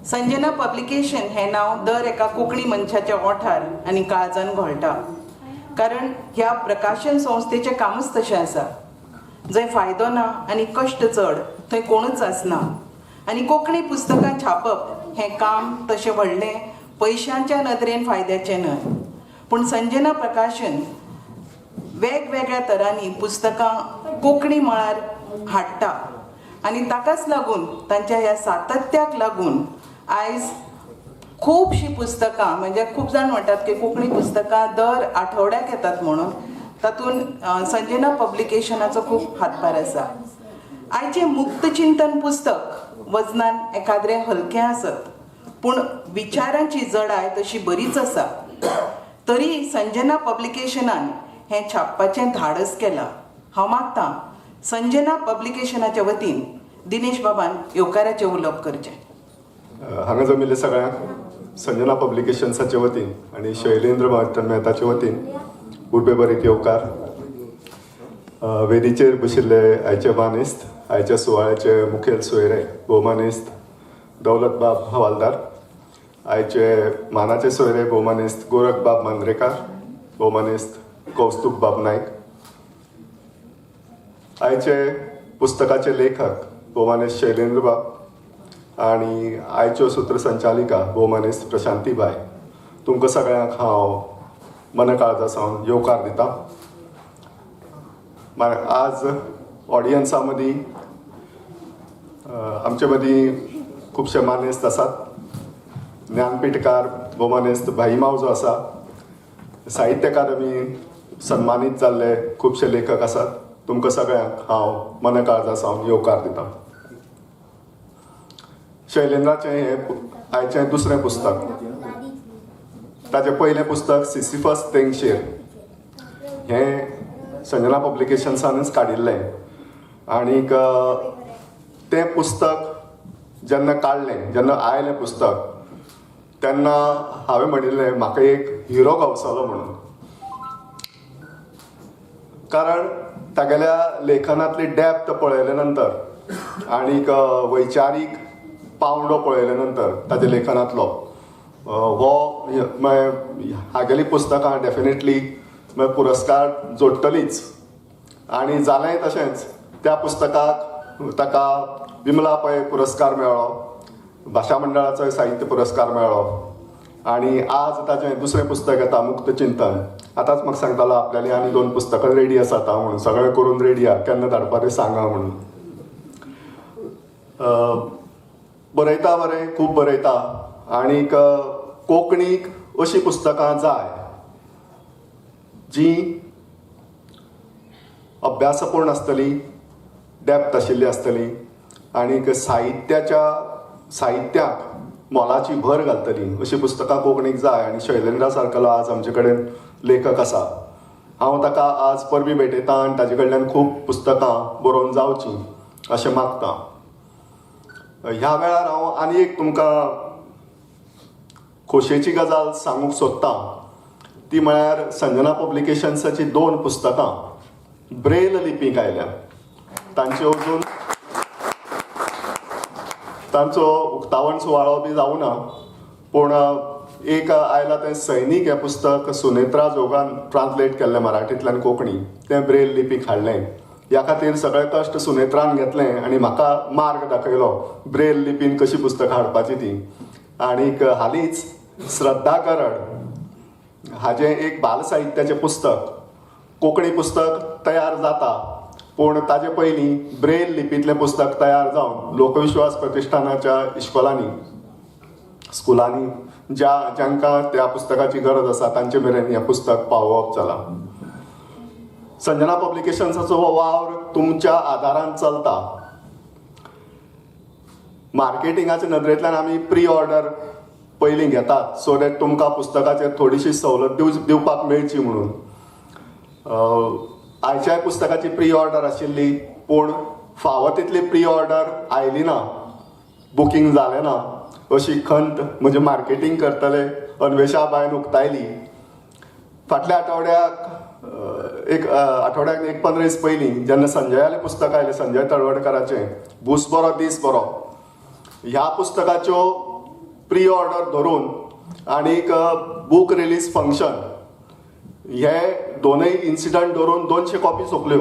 Sanjana publication हें नांव दर एका कोंकणी मनशाच्या ओंठार आनी काळजान घोळटा, कारण ह्या प्रकाशन संस्थेचें कामूच तशें आसा. जंय फायदो ना आनी कश्ट चड थंय कोणूच आसना आनी कोंकणी पुस्तकां छापप हें काम तशें व्हडलें पयशांच्या नदरेन फायद्याचें न्हय. पूण संजना प्रकाशन वेगवेगळ्या तरांनी पुस्तकां कोंकणी मळार हाडटा आनी ताकाच लागून, तांच्या ह्या सातत्याक लागून आयज खुबशीं पुस्तकां, म्हणजे खूब जाण म्हणटात की कोंकणी पुस्तकां दर आठवड्याक येतात म्हणून, तातूंत संजना पब्लिकेशनाचो खूब हातभार आसा. आयचें मुक्तचिंतन पुस्तक वजनान एकाद्रें हलकें आसत, पूण विचारांची जडाय तशी बरीच आसा. तरी संजना पब्लिकेशनान हें छापपाचें धाडस केलां. हांव मागतां, संजना पब्लिकेशनाच्या वतीन दिनेश बाबान येवकाराचें उलोवप करचें. हांगा जमिल्ले सगळ्यांक संजना पब्लिकेशन्साचे वतीन आनी शैलेंद्र मेहताचे वतीन उर्बेभरीत येवकार. वेदीचेर बशिल्ले आयचे मानेस्त, आयच्या सुवाळ्याचे मुखेल सोयरे भोवमानेस्त दौलतबाब हवालदार, आयचे मानाचे सोयरे भोवमानेस्त गोरखबाब मांद्रेकार, भोवमानेस्त कौस्तुभबाब नायक, आयचे पुस्तकाचे लेखक भोवमानेस्त शैलेंद्रबाब आनी आयच्यो सूत्रसंचालिका भोवमानेस्त प्रशांतीबाय, तुमकां सगळ्यांक हांव मनकाळजा सावन येवकार दिता. आज ऑडियन्सा मदीं, आमचे मदीं खुबशे मानेस्त आसात. ज्ञानपीठकार भोवमानेस्त भाई मावजो आसा, साहित्य अकादमी सन्मानीत जाल्ले खुबशे लेखक आसात. तुमकां सगळ्यांक हांव मनकाळजा सावन येवकार दिता. शैलेंद्राचें हें आयचें दुसरें पुस्तक. ताचें पयलें पुस्तक सिसिफस तेंगशेर हें संजना पब्लिकेशन्सानूच काडिल्लें आनीक तें पुस्तक जेन्ना काडलें, जेन्ना आयलें पुस्तक, तेन्ना हांवें म्हणिल्लें, म्हाका एक हिरो गावसलो म्हणून, कारण तागेल्या लेखनांतली डेप्थ पळयले नंतर आनीक वैचारीक पावंडो पळयले नंतर ताच्या लेखनांतलो, हो हागेली पुस्तकां डेफिनेटली पुरस्कार जोडटलीच. आनी जालेंय तशेंच. त्या पुस्तकाक ताका विमला पै पुरस्कार मेळ्ळो, भाशा मंडळाचोय साहित्य पुरस्कार मेळ्ळो आनी आज ताचें दुसरें पुस्तक येता, मुक्त चिंतन. आतांच म्हाका सांगतालो, आपल्याली आनी दोन पुस्तकां रेडी आसात म्हणून, सगळें करून रेडी आहा, केन्ना धाडपा तें सांगा म्हणून. बरयता बरें, खूब बरयता आनीक कोंकणीक अशीं पुस्तकां जाय जीं अभ्यासपूर्ण आसतली, डेप्थ आशिल्ली आसतली आनीक साहित्याक मोलाची भर घालतली. अशीं पुस्तकां कोंकणीक जाय आनी शैलेंद्रा सारकेलो आज आमचे कडेन लेखक आसा. हांव ताका आज परबीं भेटयतां आनी ताजे कडल्यान खूब पुस्तकां बरोवन जावचीं अशें मागतां. ह्या वेळार हांव आनी एक तुमकां खोशयेची गजाल सांगूंक सोदतां, ती म्हळ्यार संजना पब्लिकेशन्साची दोन पुस्तकां ब्रेल लिपीक आयल्या. तांचे अजून तांचो उक्तावण सुवाळो बी जावना, पूण एक आयला तें सैनीक हें पुस्तक सुनेत्रा जोगान ट्रान्सलेट केल्लें मराठींतल्यान कोंकणी, तें ब्रेल लिपीक हाडलें. ह्या खातीर सगळे कश्ट सुनेत्रान घेतले आनी म्हाका मार्ग दाखयलो ब्रेल लिपीन कशी पुस्तकां हाडपाची ती. आनीक हालींच श्रद्धा करड हाजें एक बाल साहित्याचें पुस्तक, कोंकणी पुस्तक तयार जाता, पूण ताजे पयलीं ब्रेल लिपींतलें पुस्तक तयार जावन लोकविश्वास प्रतिश्ठानाच्या इश्कोलांनी, स्कुलांनी, ज्या जांकां त्या पुस्तकाची गरज आसा तांचे मेरेन हें पुस्तक पावोवप जालां. संजना पब्लिकेशन्साचो हो वावर तुमच्या आदारान चलता. मार्केटिंगाच्या नदरेंतल्यान आमी प्री ऑर्डर पयलीं घेतात, सो that तुमकां पुस्तकाचेर थोडीशी सवलत दिवपाक मेळची म्हणून. आयच्याय पुस्तकाची प्री ऑर्डर आशिल्ली, पूण फावो तितली प्री ऑर्डर आयली ना, बुकींग जालें ना, अशी खंत म्हजें मार्केटींग करतले अन्वेशा बायन उक्तायली. फाटल्या आठवड्याक, एक आठवड्याक एक 15 दीस पयलीं जेन्ना संजयालें पुस्तक आयलें, संजय तळवडकराचें भूस बरो दीस बरो, ह्या पुस्तकाच्यो प्री ऑर्डर धरून आनीक बूक रिलीज फंक्शन हे दोनूय इन्सिडंट धरून 200 कॉपी सोंपल्यो.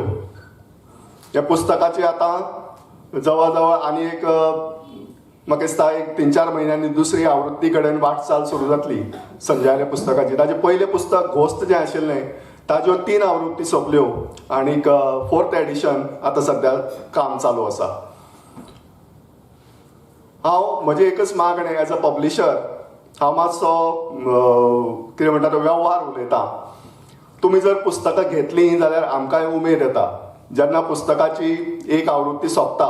ह्या पुस्तकाची आतां जवळ जवळ आनी एक म्हाका दिसता एक 3-4 म्हयन्यांनी दुसरी आवृत्ती कडेन वाटचाल सुरू जातली संजयाल्या पुस्तकाची. ताजें पयलें पुस्तक घोस्त जें आशिल्लें ताज्यो 3 आवृत्ती सोंपल्यो आनीक 4th edition आतां सद्या काम चालू आसा. हांव म्हजें एकच मागणें एज अ पब्लिशर, हांव मातसो कितें म्हणटा तो वेव्हार उलयतां. तुमी जर पुस्तकां घेतलीं जाल्यार आमकांय उमेद येता. जेन्ना पुस्तकाची एक आवृत्ती सोंपता,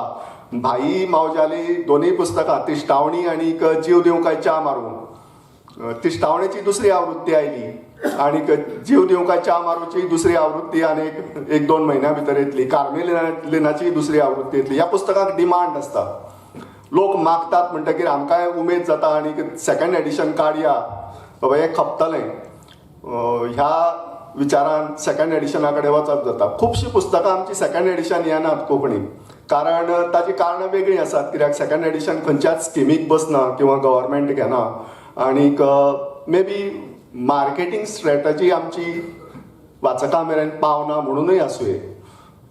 भाई मावज्याली दोनूय पुस्तकां तिश्टावणी आनीक जीव दिवं काय च्या मारूं, तिश्टावणेची दुसरी आवृत्ती आयली आनीक जीव दिवं काय च्या मारूची दुसरी आवृत्ती आनीक 1-2 म्हयन्या भितर येतली, कार्मेलिनाची दुसरी आवृत्ती येतली. ह्या पुस्तकांक डिमांड आसता, लोक मागतात म्हणटकीर आमकांय उमेद जाता आनीक सेकंड एडिशन काडया बाबा हें खपतलें ह्या विचारान सेकंड एडिशना कडेन वचप जाता. खुबशीं पुस्तकां आमची सेकंड एडिशन येनात कोंकणीत, कारण ताची कारणां वेगळीं आसात. कित्याक सेकंड एडिशन खंयच्याच स्किमीक बसना किंवा गव्हर्मेंट घेना आनीक मे बी मार्केटींग स्ट्रेटजी आमची वाचकां मेरेन पावना म्हणूनय आसुये.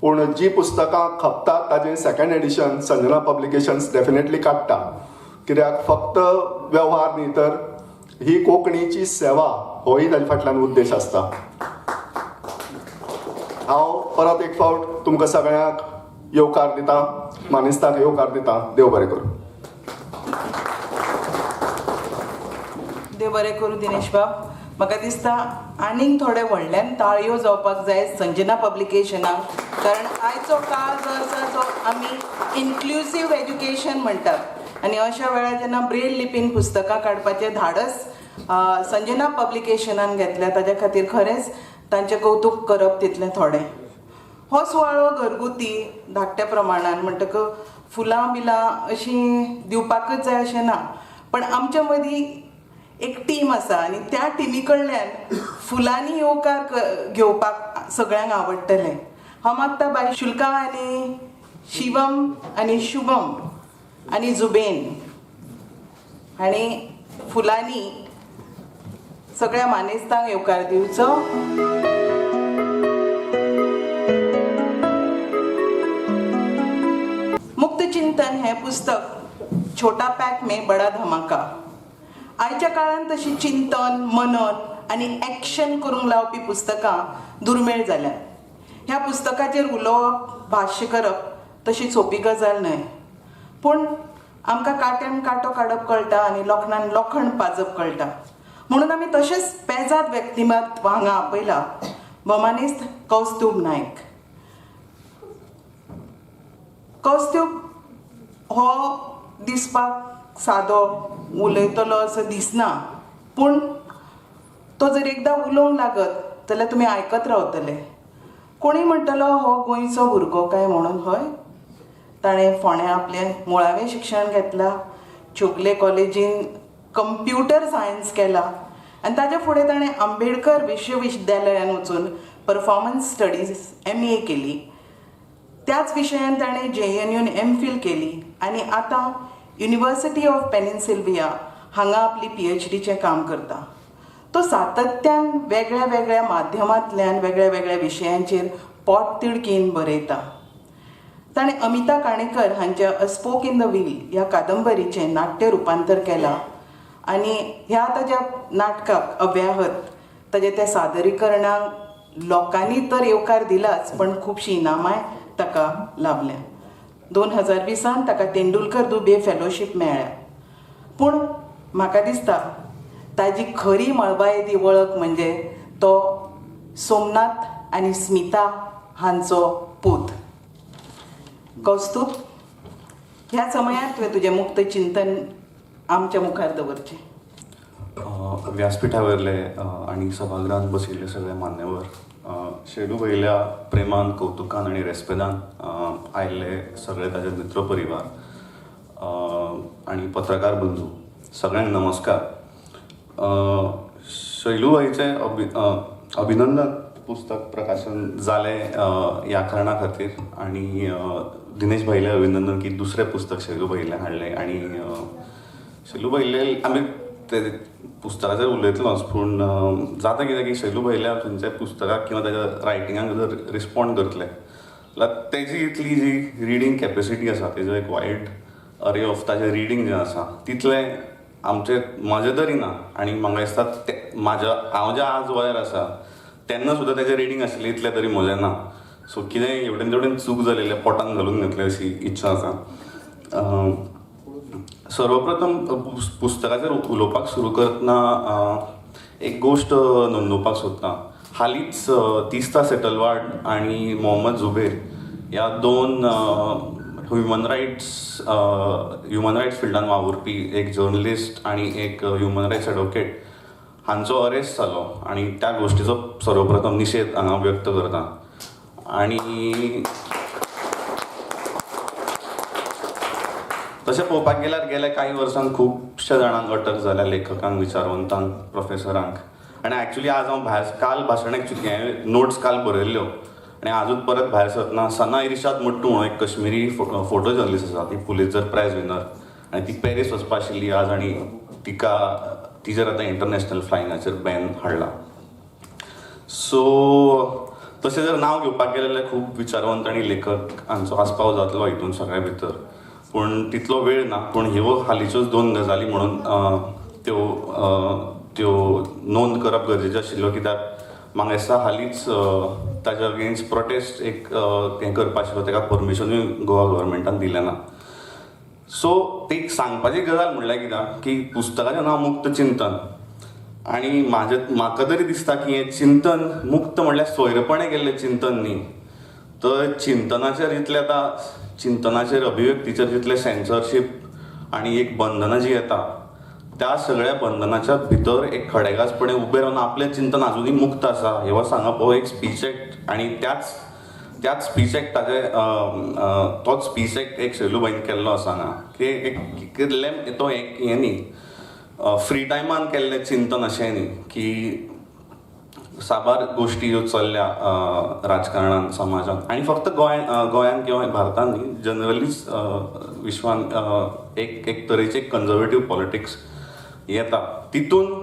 पूण जी पुस्तकां खपतात ताजें second edition Sanjana publications definitely काडटा, कित्याक फक्त वेव्हार न्ही तर ही कोंकणीची सेवा होय ताजे फाटल्यान उद्देश आसता. हांव परत एक फावट तुमकां सगळ्यांक येवकार दिता, मानेस्ताक येवकार दिता. देव बरें करूं. देव बरें करूं दिनेश बाब. म्हाका दिसता आनीक थोडे व्हडल्यान ताळयो जावपाक जाय संजना पब्लिकेशनाक, कारण आयचो काळ जो आसा जो आमी इन्क्लुसीव एज्युकेशन म्हणटात आनी अशा वेळार जेन्ना ब्रेल लिपीन पुस्तकां काडपाचें धाडस संजना पब्लिकेशनान घेतल्या ताज्या खातीर खरेंच तांचें कौतूक करप तितलें थोडें. हो सुवाळो घरगुती धाकट्या प्रमाणान म्हणटकच फुलां बिलां अशीं दिवपाकच जाय अशें ना, पण आमच्या मदीं एक टीम आसा आनी त्या टिमी कडल्यान फुलांनी येवकार घेवपाक सगळ्यांक आवडटलें. हांव मागता बाय शुल्का आनी शिवम आनी शुभम आनी जुबेन आनी फुलांनी सगळ्या मानेस्तांक येवकार दिवचो. मुक्त चिंतन हें पुस्तक छोटा पॅक में बडा धमाका. आयच्या काळांत तशी चिंतन मनन आनी एक्शन करूंक लावपी पुस्तकां दुर्मेळ जाल्यात. ह्या पुस्तकाचेर उलोवप भाश्य करप तशी सोंपी गजाल न्हय, पूण आमकां कांट्यान कांटो काडप कळटा आनी लोखणान लोखण पाजप कळटा, म्हणून आमी तशेंच पेजाद व्यक्तिमत्व हांगा आपयला भोमानेस्त कौस्तुभ नायक. कौस्तुभ हो दिसपाक सादो उलयतलो असो दिसना, पूण तो जर एकदां उलोवंक लागत जाल्यार तुमी आयकत रावतले. कोणूय म्हणटलो हो गोंयचो भुरगो काय म्हणून, हय, ताणें फोंड्यां आपलें मुळावें शिक्षण घेतलां, चोगले कॉलेजीन कंप्युटर सायन्स केला आनी ताज्या फुडें ताणें आंबेडकर विश्वविद्यालयान वचून परफॉर्मन्स स्टडीज MA केली. त्याच विशयान ताणें JNUन MPhil केली आनी आतां युनिवर्सिटी ऑफ पेनिन्सिल्विया हांगा आपली PhDचें काम करता. तो सातत्यान वेगळ्या वेगळ्या माध्यमांतल्यान वेगळ्या वेगळ्या विशयांचेर पोटतिडकीन बरयता. ताणें अमिता काणेकर हांच्या a spoke in the wheel ह्या कादंबरीचें नाट्य रुपांतर केलां आनी ह्या ताज्या नाटकाक अव्याहत ताजें त्या सादरीकरणाक लोकांनी तर येवकार दिलाच, पण खुबशीं इनामांय ताका लाभल्या. 2020 ताका तेंडुलकर दुबे फेलोशीप मेळ्ळ्या. पूण म्हाका दिसता ताजी खरी मळबा येदी वळख म्हणजे तो सोमनाथ आनी स्मिता हांचो पूत. कौस्तुभ, ह्या समयार तुवें तुजें मुक्त चिंतन आमच्या मुखार दवरचें. व्यासपीठावरले आनी सभागृहात बशिल्ले सगळे मान्यवर, शैलू भाईल्या प्रेमान, कौतुकान आनी रेस्पेदान आयिल्ले सगळे ताजे मित्र परिवार आनी पत्रकार बंधू, सगळ्यांक नमस्कार. शैलू भाईचें अभिनंदन पुस्तक प्रकाशन जालें ह्या कारणा खातीर, आनी दिनेश भाईलें अभिनंदन की दुसरें पुस्तक शैलू भाईलें हाडलें आनी शैलू भायले आमी ते पुस्तकाचेर उलयतलोच, पूण जाता कितें की शैलू भायल्या खंयच्याय पुस्तकाक किंवा ताच्या रायटिंगाक जर रिस्पोंड करतले जाल्यार तेजी इतली जी रिडींग कॅपेसिटी आसा, तेजो एक वायड अरे ऑफ ताजें रिडींग जें आसा तितलें आमचें म्हजें तरी ना. आनी म्हाका दिसता ते म्हाज्या हांव ज्या आज वयार आसा तेन्ना सुद्दां तेजें रिडींग आशिल्लें इतलें तरी म्हजें ना. सो कितें हेवटेन तेवटेन चूक जालेलें पोटान घालून घेतलें अशी इच्छा आसा. सर्वप्रथम पुस्तकाचेर उलोवपाक सुरू करतना एक गोश्ट नोंदोवपाक सोदता. हालींच तिस्ता सेटलवाड आनी मोहम्मद जुबेर ह्या दोन ह्युमन रायट्स फिल्डान वावुरपी एक जर्नलिस्ट आनी एक ह्युमन रायट्स एडवोकेट हांचो अरेस्ट जालो आनी त्या गोश्टीचो सर्वप्रथम निशेध हांगा व्यक्त करता. आनी तशें पळोवपाक गेल्यार गेल्या कांय वर्सांत खुबश्या जाणांक अटक जाल्या, लेखकांक, विचारवंतांक, प्रोफेसरांक. आनी एक्चुली आज हांव भायर काल भाशण एक्चुली हांवें नोट्स काल बरयल्ल्यो आनी आजूच परत भायर सरतना सना इर्शाद मुट्टू म्हणून एक कश्मीरी फोटो जर्नलिस्ट आसा, ती पुलित्झर प्रायज विनर आनी ती पॅरीस वचपा आशिल्ली आज आनी तिका तिजेर आतां इंटरनॅशनल फ्लायिंगाचेर बॅन हाडला. सो तशें जर नांव घेवपाक गेलें जाल्यार खूब विचारवंत आनी लेखक हांचो आस्पाव जातलो हितून सगळ्या भितर, पूण तितलो वेळ ना. पूण ह्यो हालींच्योच दोन गजाली म्हणून त्यो त्यो नोंद करप गरजेच्यो आशिल्ल्यो, कित्याक म्हाका दिसता हालींच ताच्या अगेन्स्ट प्रोटेस्ट एक हें करपा आशिल्लो, ताका परमिशनूय गोवा गव्हर्मेंटान दिलें ना. सो ती सांगपाची गजाल म्हणल्यार कित्याक की पुस्तकाचें नांव मुक्त चिंतन आनी म्हाका तरी दिसता की हें चिंतन मुक्त म्हणल्यार सोयरपणें केल्लें चिंतन न्ही, तर चिंतनाचेर जितलें आतां चिंतनाचेर अभिव्यक्तीचेर जितलें सेन्सरशीप आनी एक बंधनां जीं येता त्या सगळ्या बंधनाच्या भितर एक खडेगांठपणे उबें रावन आपलें चिंतन आजुनूय मुक्त आसा हें सांगप हो एक स्पीच एक्ट. आनी त्याच स्पीच एक्टाचे तोच स्पीच एक्ट एक शैलूबाईन केल्लो आसा हांगा की एक तो एक हें न्ही फ्री टायमान केल्लें चिंतन अशें न्ही की साबार गोश्टी ह्यो चल्ल्या राजकारणान, समाजान आनी फक्त गोंयान किंवा भारतान न्ही, जनरलीच विश्वान एक एक तरेचे कन्जर्वेटीव पॉलिटिक्स येता. तितून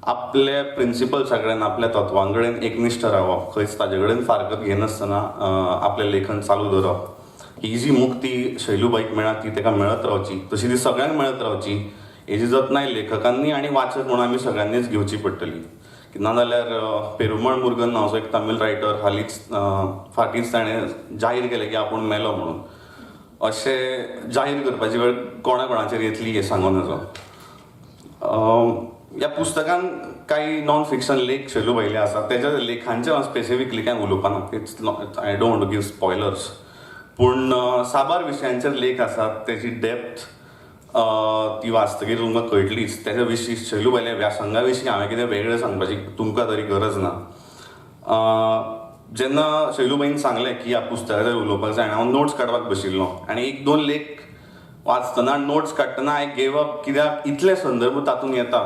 आपले प्रिंसिपल्सा कडेन, आपल्या तत्वां कडेन एकनिश्ठ रावप, खंयच ताजे कडेन फारकत घेनासतना आपलें लेखन चालू दवरप, ही जी मुक्ती शैलूबाईक मेळ्ळा ती ताका मेळत रावची, तशी ती सगळ्यांक मेळत रावची हेजी जतनाय लेखकांनी आनी वाचक म्हणून आमी सगळ्यांनीच घेवची पडटली. नाजाल्यार पेरुमळ मुर्गन नांवाचो एक तमीळ रायटर हालींच फाटींच ताणें जाहीर केलें की आपूण मेलो म्हणून. अशें जाहीर करपाची वेळ कोणा कोणाचेर येतली हें सांगूं नजो. ह्या पुस्तकान कांय नॉन फिक्शन लेख शैलू भायले आसा, तेज्या लेखांचे हांव स्पेसिफिकली कांय उलोवपाना, it's I don't want to give spoilers, पूण साबार विशयांचेर लेख आसात, तेजी डेप्थ ती वाचतकीर तुमकां कळटलीच. तेज्या विशीं शैलू भायल्या व्यासंगा विशीं हांवें कितें वेगळें सांगपाची तुमकां तरी गरज ना. जेन्ना शैलूबाईन सांगलें की ह्या पुस्तकाचेर उलोवपाक जाय, हांव नोट्स काडपाक बशिल्लो आनी एक दोन लेख वाचतना नोट्स काडटना I gave up, कित्याक इतले संदर्भ तातूंत येता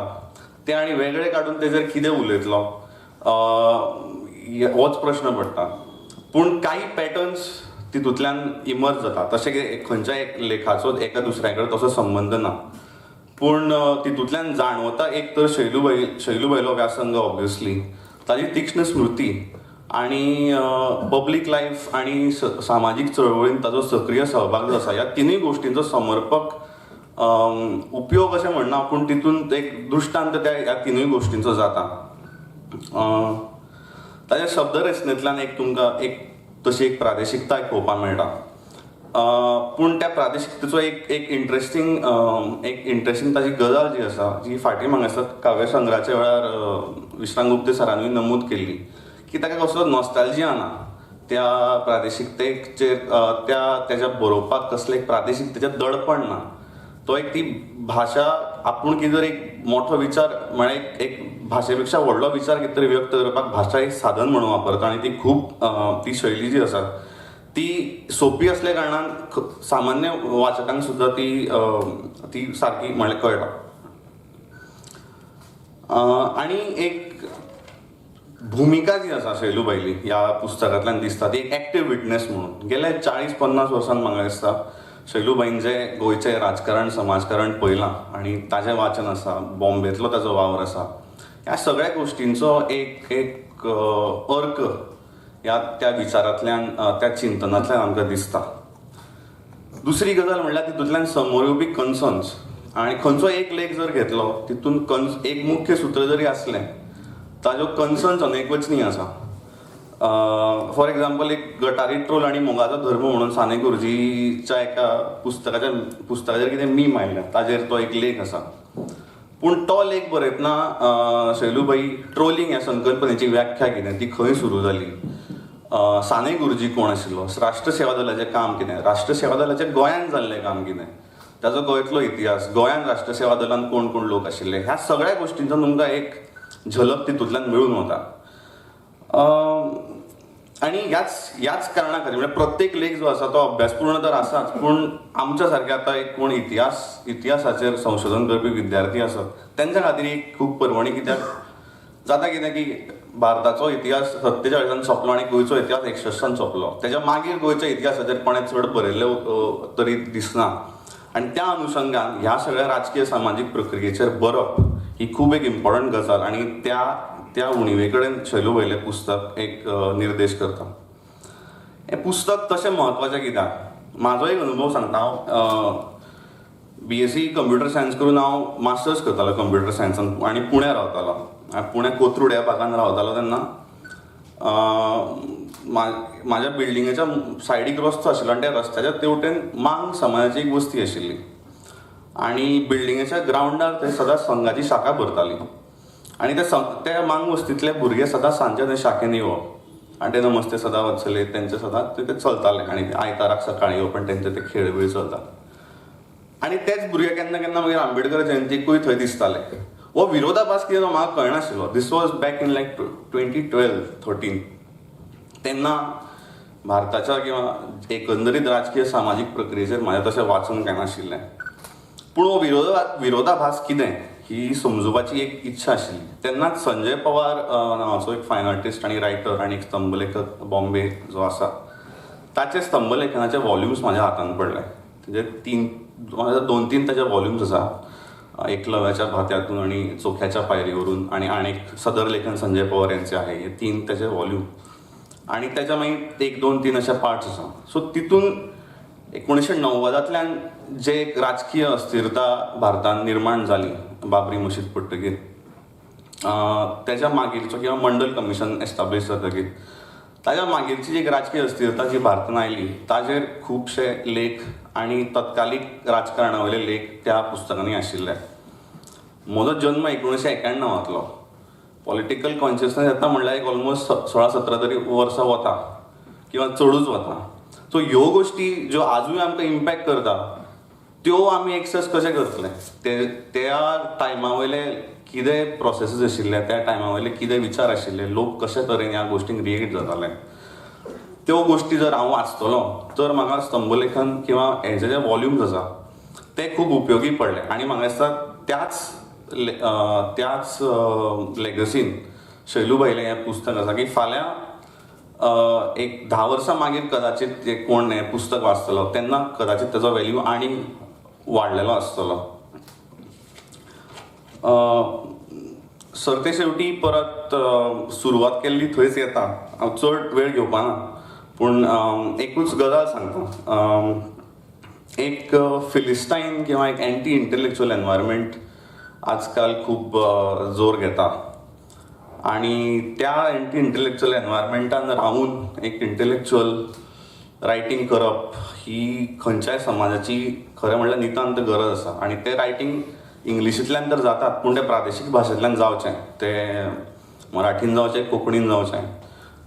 ते आनी वेगळे काडून तेजेर कितें उलयतलो होच प्रश्न पडटा. पूण कांय पॅटर्न्स तितूंतल्यान इमर्ज जाता, तशें की खंयच्या एक लेखाचो एका दुसऱ्या कडेन तसो संबंद ना, पूण तितूंतल्यान जाणवता एक तर शैलूबाईलो व्यासंग ऑब्वियसली, ताजी तीक्ष्ण स्मृती आनी पब्लीक लायफ आनी सामाजीक चळवळीन ताजो सक्रीय सहभाग जो आसा, ह्या तिनूय गोश्टींचो समर्पक उपयोग अशें म्हणना, पूण तितून एक दृश्टांत त्या ह्या तिनूय गोश्टींचो जाता. ताज्या शब्दरचनेंतल्यान एक तुमकां एक तशी एक प्रादेशिकताय पळोवपाक मेळटा, पूण त्या प्रादेशिकतेचो एक एक इंट्रस्टींग ताजी गजाल जी आसा जी फाटीं म्हाका दिसता काव्यसंग्रहाच्या वेळार विश्राम गुप्ते सरानूय नमूद केल्ली की ताका कसलो नॉस्तालजिया ना त्या प्रादेशिकतेचेर, त्या तेज्या बरोवपाक कसलें एक प्रादेशिकतेचें दडपण ना. तो एक ती भाशा आपूण कितें तरी एक मोठो विचार म्हळ्यार एक भाशे पेक्षा व्हडलो विचार कितें तरी व्यक्त करपाक भाशा एक साधन म्हणून वापरता आनी ती खूब ती शैली जी आसा ती सोंपी असल्या कारणान सामान्य वाचकांक सुद्दां ती ती सारकी म्हळ्यार कळटा. आनी एक भुमिका जी आसा शैलूबाईली ह्या पुस्तकांतल्यान दिसता ती एक एक्टीव विटनेस म्हणून गेल्या 40-50 वर्सांत म्हाका दिसता शैलूबाईन जें गोंयचें राजकारण समाजकारण पळयलां आनी ताजें वाचन आसा, बॉम्बेंतलो ताजो वावर आसा, ह्या सगळ्या गोश्टींचो एक एक अर्क ह्या त्या विचारांतल्यान, त्या चिंतनांतल्यान आमकां दिसता. दुसरी गजाल म्हणल्यार तितूंतल्यान समोर येवपी कन्सर्न्स, आनी खंयचो एक लेख जर घेतलो तितून एक मुख्य सूत्र जरी आसलें ताज्यो कन्सर्न्स अनेकवचनी आसा. फॉर एग्जाम्पल, एक गटारी ट्रोल आनी मोगाचो धर्म म्हणून साने गुरुजीच्या एका पुस्तकाचेर कितें मीम आयल्या ताजेर तो एक लेख आसा. पूण तो लेख बरयतना शैलूबाई ट्रोलिंग ह्या संकल्पनेची व्याख्या कितें, ती खंय सुरू जाली, साने गुरुजी कोण आशिल्लो, राष्ट्र सेवा दलाचें काम कितें, राष्ट्र सेवा दलाचें गोंयांत जाल्लें काम कितें, ताजो गोंयतलो इतिहास, गोंयांत राष्ट्र सेवा दलान कोण कोण लोक आशिल्ले, ह्या सगळ्या गोश्टींचो तुमकां एक झलक तितूंतल्यान मेळून वता. आनी ह्याच कारणा खातीर म्हणजे प्रत्येक लेख जो आसा तो अभ्यासपूर्ण तर आसाच, पूण आमच्या सारके आतां एक कोण इतिहासाचेर संशोधन करपी विद्यार्थी आसत तेंच्या खातीर एक खूब पर्वणी. कित्याक जाता कितें की भारताचो इतिहास 47 सोंपलो आनी गोंयचो इतिहास 61 सोंपलो, तेच्या मागीर गोंयच्या इतिहासाचेर कोणें चड बरयल्लें तरी दिसना. आनी त्या अनुशंगान ह्या सगळ्या राजकीय सामाजीक प्रक्रियेचेर बरप ही खूब एक इम्पॉर्टंट गजाल आनी त्या उणिवे कडेन शैलूबायलें पुस्तक एक निर्देश करता. हें पुस्तक तशें म्हत्वाचें कित्याक, म्हाजो एक अनुभव सांगता हांव. बीएससी कंप्युटर सायन्स करून हांव मास्टर्स करतालो कंप्युटर सायन्सान आनी पुण्या रावतालो. पुण्या कोथरूड ह्या भागान रावतालो तेन्ना म्हाज्या बिल्डिंगेच्या सायडीक रस्तो आशिल्लो आनी त्या रस्त्याच्या तेवटेन मांग समाजाची एक वस्ती आशिल्ली आनी बिल्डिंगेच्या ग्रावंडार थंय सदांच संघाची शाखा भरताली आनी त्या मांग वस्तींतले भुरगे सदांच सांजचे थंय शाखेन येवप आनी ते नमस्ते सदा वत्सले तेंचे सदांच ते चलताले आनी आयताराक सकाळीं येवप आनी तेंचे ते खेळ बीळ चलताले. आनी तेच भुरगे केन्ना केन्ना मागीर आंबेडकर जयंतीकूय थंय दिसताले. हो विरोधाभास कितें तो म्हाका कळनाशिल्लो. This was back in like 2012-13. तेन्ना भारताच्या किंवा एकंदरीत राजकीय सामाजीक प्रक्रियेचेर म्हाजें तशें वाचून कांय नाशिल्लें, पूण हो विरोधाभास कितें ही समजुपाची एक इच्छा आशिल्ली. तेन्नाच संजय पवार नांवाचो एक फायन आर्टिस्ट आनी रायटर आनी एक स्तंभलेखक बॉम्बे जो आसा ताचे स्तंभलेखनाचे वॉल्युम्स म्हाज्या हातान पडले. तेजे 2-3 ताचे वॉल्युम्स आसा, एकलव्याच्या भात्यातून आणि चोख्याच्या पायरीवरून आणि एक सदर लेखन संजय पवार यांचे आहे, हे 3 त्याचे वॉल्यूम आणि त्याच्या मागीर 1, 2, 3 अशे पार्ट्स आसा. सो तितून 1990 जे एक राजकीय अस्थिरता भारतान निर्माण जाली बाबरी मशीद पडटकीर, त्याच्या मागीरचो किंवा मंडल कमिशन एस्टाब्लीश जातकीर ताज्या मागीरची एक राजकीय अस्थिरता जी भारतान आयली ताजेर खुबशे लेख आनी तत्कालीक राजकारणा वयले लेख त्या पुस्तकांनी आशिल्ले. म्हजो जन्म 1991, पॉलिटिकल कॉन्शियसनेस येता म्हणल्यार एक ऑलमोस्ट 16-17 तरी वर्सां वता किंवा चडूच वता. सो ह्यो गोश्टी ज्यो आजूय आमकां इम्पॅक्ट करता त्यो आमी एक्सेस कशे करतले, त्या टायमा वयले कितें प्रोसेसीस आशिल्ले, त्या टायमा वयले कितें विचार आशिल्ले, लोक कशे तरेन ह्या गोश्टींक रिएक्ट जाताले, त्यो गोश्टी जर हांव वाचतलो तर म्हाका स्तंभलेखन किंवा हेजे जे वॉल्युम्स आसा ते खूब उपयोगी पडले. आनी म्हाका दिसता त्याच लेगसीन शैलूबायलें हें पुस्तक आसा की फाल्यां एक 10 वर्सां मागीर कदाचित ते कोण हें पुस्तक वाचतलो तेन्ना कदाचित ताजो वेल्यू आनी वाडलेलो आसतलो. सरते शेवटी परत सुरवात केल्ली थंयच येता, हांव चड वेळ घेवपाना, पूण एकूच गजाल सांगता. एक फिलिस्टायन किंवा एक एंटी इंटलेक्चुअल एनवायरमेंट आजकाल खूब जोर घेता आनी त्या एंटी इंटलेक्चुअल एनवायरमेंटान रावून एक इंटलेक्चुअल रायटींग करप ही खंयच्याय समाजाची खरें म्हणल्यार नितांत गरज आसा. आनी तें रायटींग इंग्लिशींतल्यान तर जातात, पूण तें प्रादेशीक भाशेंतल्यान जावचें, तें मराठीन जावचें, कोंकणीन जावचें,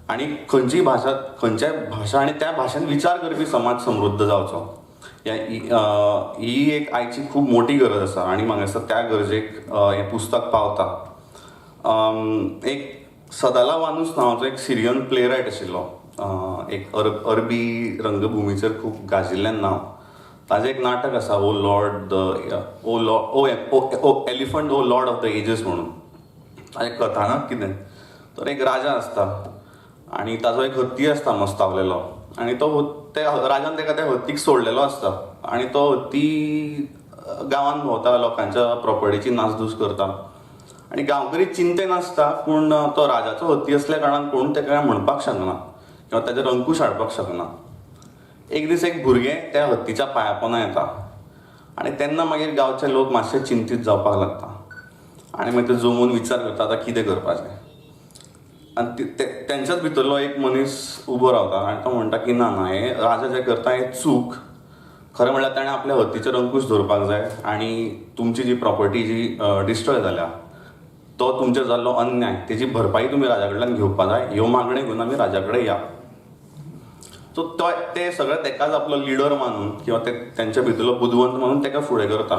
आनी खंयचीय भाशा, खंयच्याय भाशा आनी त्या भाशेन विचार करपी समाज समृद्ध जावचो, ही एक आयची खूब मोठी गरज आसा. आनी म्हाका दिसता त्या गरजेक हें पुस्तक पावता. एक सदाला वानूस नांवाचो एक सिरियन प्ले रायट आशिल्लो, एक अरबी रंगभुमीचेर खूब गाजिल्लें नांव. ताजें एक नाटक आसा, O lord the O law O O elephant O lord of the ages म्हणून. ताजें कथानक कितें तर एक राजा आसता आनी ताजो एक हत्ती आसता मस्तावलेलो, आनी तो त्या राजान ताका त्या हत्तीक सोडलेलो आसता आनी तो हत्ती गांवांत भोंवता, लोकांच्या प्रॉपर्टीची नासधूस करता आनी गांवकरी चिंतेन आसता. पूण तो राजाचो हत्ती असल्या कारणान कोण ताका कांय म्हणपाक शकना किंवा ताचेर अंकूश हाडपाक शकना. एक दीस एक भुरगें त्या हत्तीच्या पांया पोंदा येता आनी तेन्ना मागीर गांवचे लोक मातशे चिंतीत जावपाक लागता आनी मागीर ते जमून विचार करता आतां कितें करपाचें. आनी तेंच्याच भितरलो एक मनीस उबो रावता आनी तो म्हणटा की ना ना, हें राजा जें करता हें चूक. खरें म्हणल्यार ताणें आपल्या हत्तीचेर अंकूश दवरपाक जाय आनी तुमची जी प्रॉपर्टी जी डिस्ट्रॉय जाल्या तो तुमचेर जाल्लो अन्याय तेजी भरपाई तुमी राजा कडल्यान घेवपाक जाय, ह्यो मागण्यो घेवन आमी राजा कडेन या. सो तो ते सगळे तेकाच आपलो लिडर मानून किंवा ते तेंच्या भितरलो बुदवंत मानून तेका फुडें करता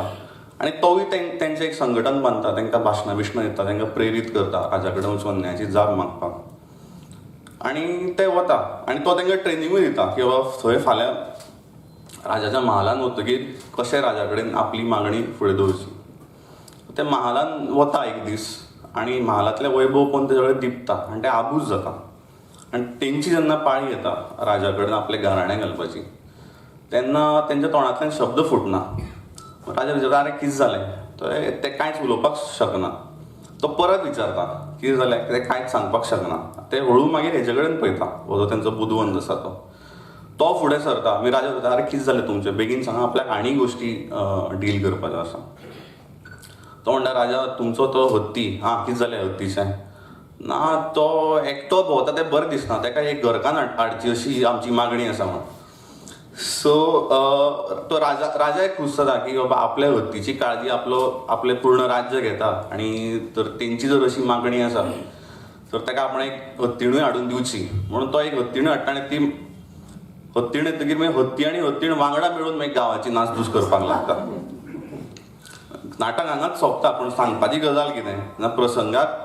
आनी तोवूय तेंचें एक संघटन बांदता, तेंकां भाशणां बिशणां दिता, तेंकां प्रेरीत करता राजा कडेन वचून अन्यायाची जाप मागपाक. आनी ते वता आनी तो तेंकां ट्रेनिंगूय दिता की बाबा थंय फाल्यां राजाच्या महालान वतकीर कशें राजा कडेन आपली मागणी फुडें दवरची. ते महालान वता एक दीस आनी महालांतलें वैभव पळोवन ते सगळें दिपता आनी ते आबूज जाता. आनी तेंची जेन्ना पाळी येता राजा कडेन आपलें गाराणें घालपाची तेन्ना तेंच्या तोंडांतल्यान शब्द फुटना. राजा विचारता, आरे कितें जालें? ते कांयच उलोवपाक शकना. तो परत विचारता कितें जालें, ते कांयच सांगपाक शकना. ते हळू मागीर हेजे कडेन पळयता, हो जो तेंचो बुदवंत आसा तो तो फुडें सरता. मागीर राजा विचारता, आरे कितें जालें तुमचें, बेगीन सांगा, आपल्याक आनी गोश्टी डील करपाच्यो आसा. तो म्हणटा, राजा तुमचो तो हत्ती, आं कितें जालें हत्तीचें? ना तो एकटो भोंवता तें बरें दिसना, ताका एक घरकान्न हाडची अशी आमची मागणी आसा म्हण. सो तो राजाय खूश जाता की बाबा आपल्या हत्तीची काळजी आपलो आपलें पूर्ण राज्य घेता आनी तर तेंची जर अशी मागणी आसा तर ताका आपण एक हत्तीणूय हाडून दिवची म्हणून तो एक हत्तीणूय हाडटा. आनी ती हत्तीण येतकीर मागीर हत्ती आनी हत्तीण वांगडा मेळून मागीर गांवाची नासधूस करपाक लागता. नाटक हांगाच सोंपता, पूण सांगपाची गजाल कितें ना, प्रसंगाक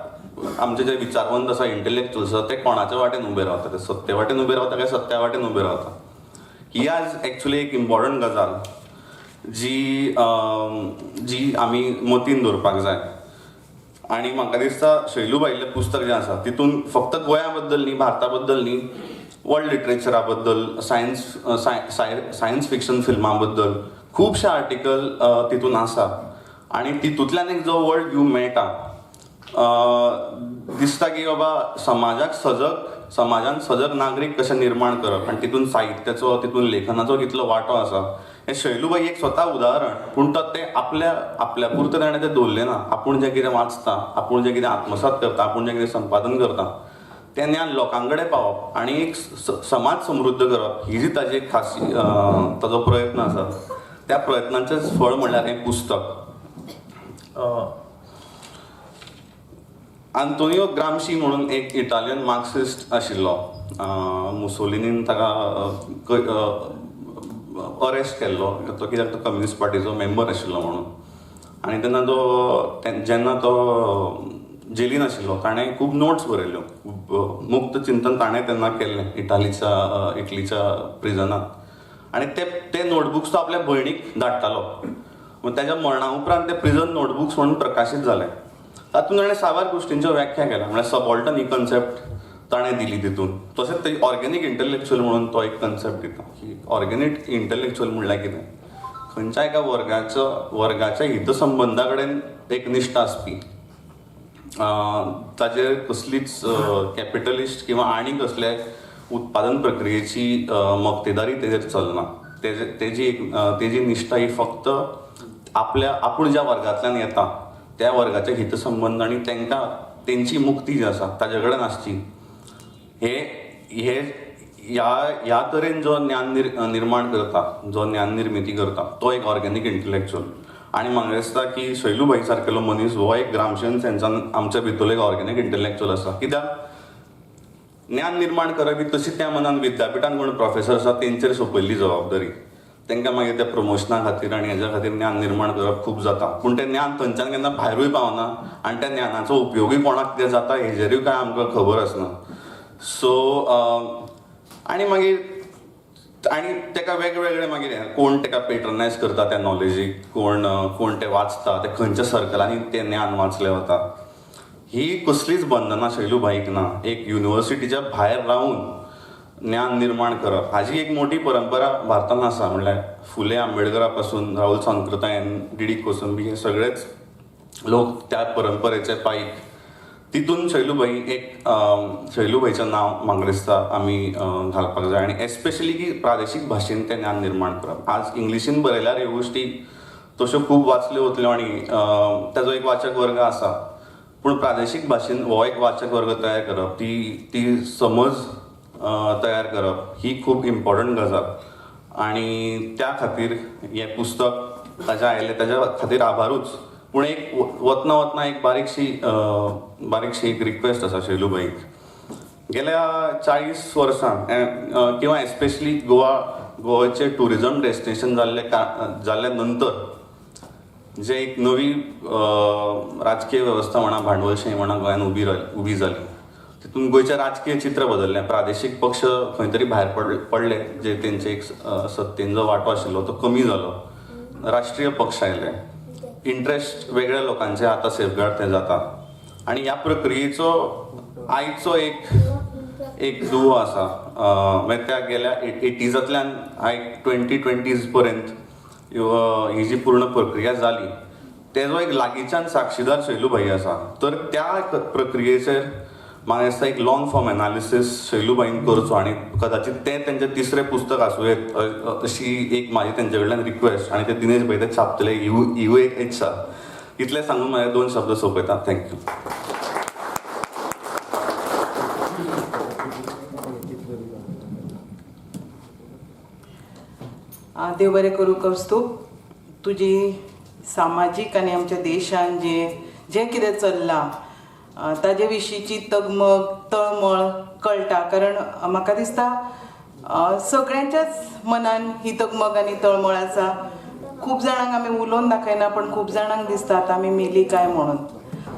आमचे जे विचारवंत आसा, इंटलेक्चुअल्स आसा, ते कोणाच्या वाटेन उबे रावता, ते सत्ते वाटेन उबे रावता काय सत्या वाटेन उबे रावता. ही आज एक्चुली एक इम्पॉर्टंट गजाल जी जी आमी मतीन दवरपाक जाय. आनी म्हाका दिसता शैलू भाईलें पुस्तक जें आसा तितून फक्त गोंया बद्दल न्ही, भारता बद्दल न्ही, वर्ल्ड लिटरेचरा बद्दल, सायन्स फिक्शन फिल्मां बद्दल खुबशे आर्टिकल तितून आसा. आनी तितूंतल्यान एक जो वर्ल्ड व्यू मेळटा, दिसता की बाबा समाजाक सजग, समाजान सजग नागरीक कशें निर्माण करप आनी तितून साहित्याचो, तितून लेखनाचो कितलो वांटो आसा हें शैलूबाई एक स्वता उदाहरण. पूण तो तें आपल्या आपल्या पुरतें ताणें तें दवरलें ना. आपूण जें कितें वाचता, आपूण जें कितें आत्मसात करता, आपूण जें कितें संपादन करता तें ज्ञान लोकां कडेन पावप आनी एक समाज समृद्ध करप ही जी ताजी एक खासी ताजो प्रयत्न आसा, त्या प्रयत्नाचेंच फळ म्हणल्यार हें पुस्तक. आंतोनियो ग्रामशी म्हणून एक इटालियन मार्क्सिस्ट आशिल्लो. मुसोलिनीन ताका अरेस्ट केल्लो, तो कित्याक तो कम्युनिस्ट पार्टीचो मेंबर आशिल्लो म्हणून. आनी तेन्ना तो जेन्ना तो जेलीन आशिल्लो ताणें खूब नोट्स बरयल्यो, खूब मुक्त चिंतन ताणें तेन्ना केल्लें इटालीच्या इटलीच्या प्रिजनांत. आनी ते ते नोटबुक्स तो आपल्या भयणीक धाडटालो. ताच्या मरणा उपरांत ते प्रिजन नोटबुक्स म्हणून प्रकाशीत जाले. तातूंत ताणें साबार गोश्टींच्यो व्याख्या केल्या, म्हळ्यार सबॉल्टन ही कन्सेप्ट ताणें दिली तितून. तशेंच ते ऑर्गेनीक इंटलेक्चुअल म्हणून तो एक कन्सेप्ट दिता की ऑर्गेनीक इंटलेक्चुअल म्हणल्यार कितें, खंयच्या एका वर्गाचो वर्गाच्या हितसंबंदा कडेन एक निश्ठा आसपी, ताजेर कसलीच कॅपिटलिस्ट किंवा आनी कसले उत्पादन प्रक्रियेची मक्तेदारी तेजेर चलना. तेजी तेजी निश्ठा ही फक्त आपल्या आपूण ज्या वर्गांतल्यान येता त्या वर्गाचे हितसंबंद आनी तांकां तेंची मुक्ती जी आसा ताजे कडेन आसची. हे हे ह्या ह्या तरेन जो ज्ञान निर्माण करता, जो ज्ञान निर्मिती करता तो एक ऑर्गेनीक इंटलेक्चुअल. आनी म्हाका दिसता की शैलू भाई सारकेलो मनीस हो एक ग्रामशियन सेन्सान आमच्या भितरलो एक ऑर्गेनीक इंटलेक्चुअल आसा. कित्याक ज्ञान निर्माण करप ही तशी त्या मनान विद्यापिठान कोण प्रोफेसर आसा तेंचेर सोंपयल्ली जबाबदारी, तांकां मागीर त्या प्रमोशना खातीर आनी हेज्या खातीर ज्ञान निर्माण करप खूब जाता. पूण तें ज्ञान थंयच्यान केन्ना भायरूय पावना आनी त्या ज्ञानाचो उपयोगूय कोणाक कितें जाता हेजेरूय कांय आमकां खबर आसना. सो आनी मागीर आनी ताका वेगवेगळे मागीर कोण ताका पेट्रनायज करता त्या नॉलेजीक, कोण कोण तें वाचता, ते खंयच्या सर्कलांनी तें ज्ञान वाचलें वता, ही कसलीच बंधनां शैलू भाईक ना. एक युनिवर्सिटीच्या भायर रावन ज्ञान निर्माण करप हाजी एक मोठी परंपरा भारतान आसा. म्हणल्यार फुले आंबेडकरा पासून राहुल सांकृतायन, डी डी कोसंबी हे सगळेच लोक त्या परंपरेचे पायक. तितून शैलूभाई एक शैलूभाईचें नांव म्हाका दिसता आमी घालपाक जाय आनी एस्पेशली की प्रादेशीक भाशेन तें ज्ञान निर्माण करप. आज इंग्लिशीन बरयल्यार ह्यो गोश्टी तश्यो खूब वाचल्यो वतल्यो आनी ताजो एक वाचक वर्ग आसा, पूण प्रादेशीक भाशेन हो एक वाचक वर्ग तयार करप, ती ती समज तयार करप ही खूब इम्पॉर्टंट गजाल आनी त्या खातीर हें पुस्तक ताज्या आयलें ताज्या खातीर आभारूच. पूण एक वतना वतना एक बारीकशी बारीकशी एक रिक्वेस्ट आसा शैलूभाईक. गेल्या 40 वर्सां किंवा एस्पेशली गोवा गोवाचें ट्युरिजम डेस्टिनेशन जाल्ले जाल्ल्या नंतर जे एक नवी राजकीय वेवस्था म्हणा, भांडवलशाही म्हणा गोंयान उबी जाली, तितून गोंयचें राजकीय चित्र बदल्लें. प्रादेशीक पक्ष खंय तरी भायर पडले, जे तेंचे एक सत्तेन जो वांटो आशिल्लो तो कमी जालो, राष्ट्रीय पक्ष आयले, इंट्रस्ट वेगळ्या लोकांचे आतां सेफगार्ड ते जाता आनी ह्या प्रक्रियेचो आयचो एक एक दुवो आसा. मागीर त्या गेल्या एटीजांतल्यान आयज 2020s पर्यंत ही जी पूर्ण प्रक्रिया जाली तेजो एक लागींच्यान साक्षीदार शैलूभाई आसा. तर त्या प्रक्रियेचेर म्हाका दिसता एक लॉंग फॉर्म एनालिसीस शैलूभाईन करचो आनी कदाचित तें तेंचें तिसरें पुस्तक आसूं येत अशी एक म्हाजी तेंचे कडल्यान रिक्वेस्ट आनी ते दिनेश भाई ते छापतले हिवूय एक इत्सा. इतलें सांगून म्हाजे 2 शब्द सोंपयता. Thank you. देव बरें करूं कौस्तुभ, तुजी सामाजीक आनी आमच्या देशान जें जें कितें चल्लां ताजे विशींची तगमग तळमळ कळटा, कारण म्हाका दिसता सगळ्यांच्याच मनान ही तगमग आनी तळमळ आसा. खूब जाणांक आमी उलोवन दाखयना, पण खूब जाणांक दिसता आतां आमी मेली काय म्हणून.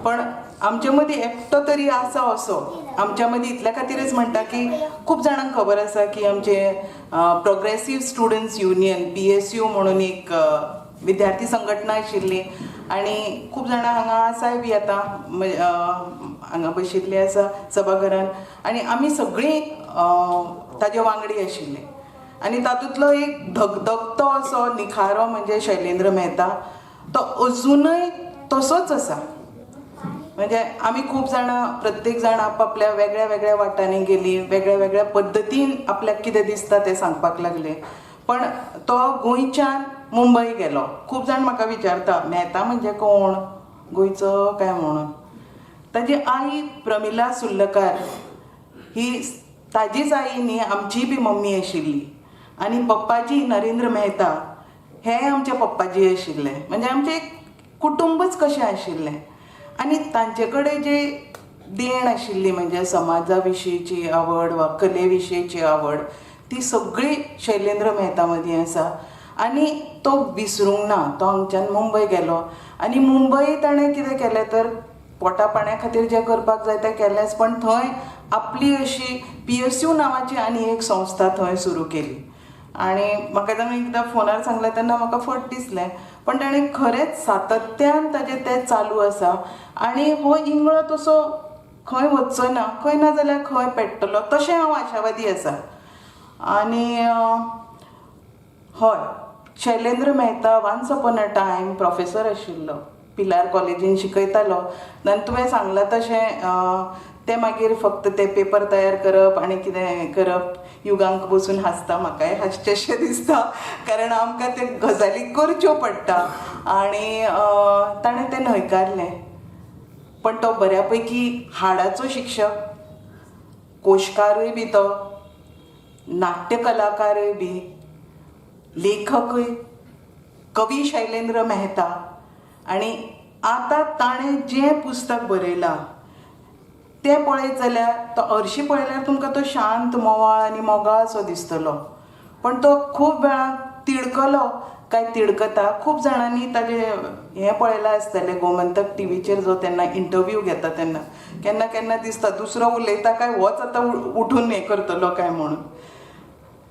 पण आमचे मदीं एकटो तरी आसा असो आमच्या मदीं, इतल्या खातीरच म्हणटा की खूब जाणांक खबर आसा की आमचे प्रोग्रेसीव स्टुडंट्स युनियन PSU म्हणून एक विद्यार्थी संघटना आशिल्ली आनी खूब जाणां हांगा आसाय बी आतां हांगा बशिल्ली आसा सभाघरान आनी आमी सगळीं ताजे वांगडी आशिल्ले आनी तातूंतलो एक धगधगतो असो निखारो म्हणजे शैलेंद्र मेहता, तो अजुनय तसोच आसा. म्हणजे आमी खूब जाणां प्रत्येक जाण आपापल्या वेगळ्या वेगळ्या वाटांनी गेली, वेगळ्या वेगळ्या पद्दतीन आपल्याक कितें दिसता तें सांगपाक लागले, पण तो गोंयच्यान मुंबय गेलो. खूब जाण म्हाका विचारता मेहता म्हणजे कोण, गोंयचो काय म्हणून. ताजी आई प्रमिला सुर्लकार ही ताजीच आई न्ही, आमचीय बी मम्मी आशिल्ली आनी पप्पाजी नरेंद्र मेहता हे आमचे पप्पाजी आशिल्ले. म्हणजे आमचें एक कुटुंबच कशें आशिल्लें आनी तांचे कडेन जे देण आशिल्ली म्हणजे समाजा विशींची आवड वा कले विशींची आवड ती सगळी शैलेंद्र मेहता मदीं आसा आनी तो विसरूंक ना. तो हांगच्यान मुंबय गेलो आनी मुंबय ताणें कितें केलें तर पोटा पाण्या खातीर जें करपाक जाय तें केलेंच, पण थंय आपली अशी PSU नांवाची आनी एक संस्था थंय सुरू केली आनी म्हाका ताणें एकदां फोनार सांगलें तेन्ना म्हाका फट दिसलें, पण ताणें खरेंच सातत्यान ताजें तें चालू आसा आनी हो इंगळो तसो खंय वचचो ना, खंय ना जाल्यार खंय पेट्टलो तशें हांव आशावादी आसा. आनी हय, Shailendra Mehta once upon a time professor आशिल्लो, पिलार कॉलेजीन शिकयतालो. आनी तुवें सांगलां तशें ते मागीर फक्त ते पेपर तयार करप आनी कितें करप, युगांक बसून हांसता, म्हाकाय हांसचेंशें दिसता कारण आमकां ते गजाली करच्यो पडटा आनी ताणें तें न्हयकारलें. पण तो बऱ्या पैकी हाडाचो शिक्षक, कोशकारूय बी तो, नाट्यकलाकारूय बी, लेखकूय, कवी शैलेंद्र मेहता. आनी आतां ताणें जें पुस्तक बरयलां तें पळयत जाल्यार तो हरशीं पळयल्यार तुमकां तो शांत, मोवाळ आनी मोगाळ असो दिसतलो, पण तो खूब वेळान तिडकलो काय तिडकता. खूब जाणांनी ताजें हें पळयलां आसतलें, गोमंतक टिवीचेर जो तेन्ना इंटरव्यू घेता तेन्ना केन्ना केन्ना दिसता दुसरो उलयता काय होच आतां उठून हें करतलो काय म्हणून.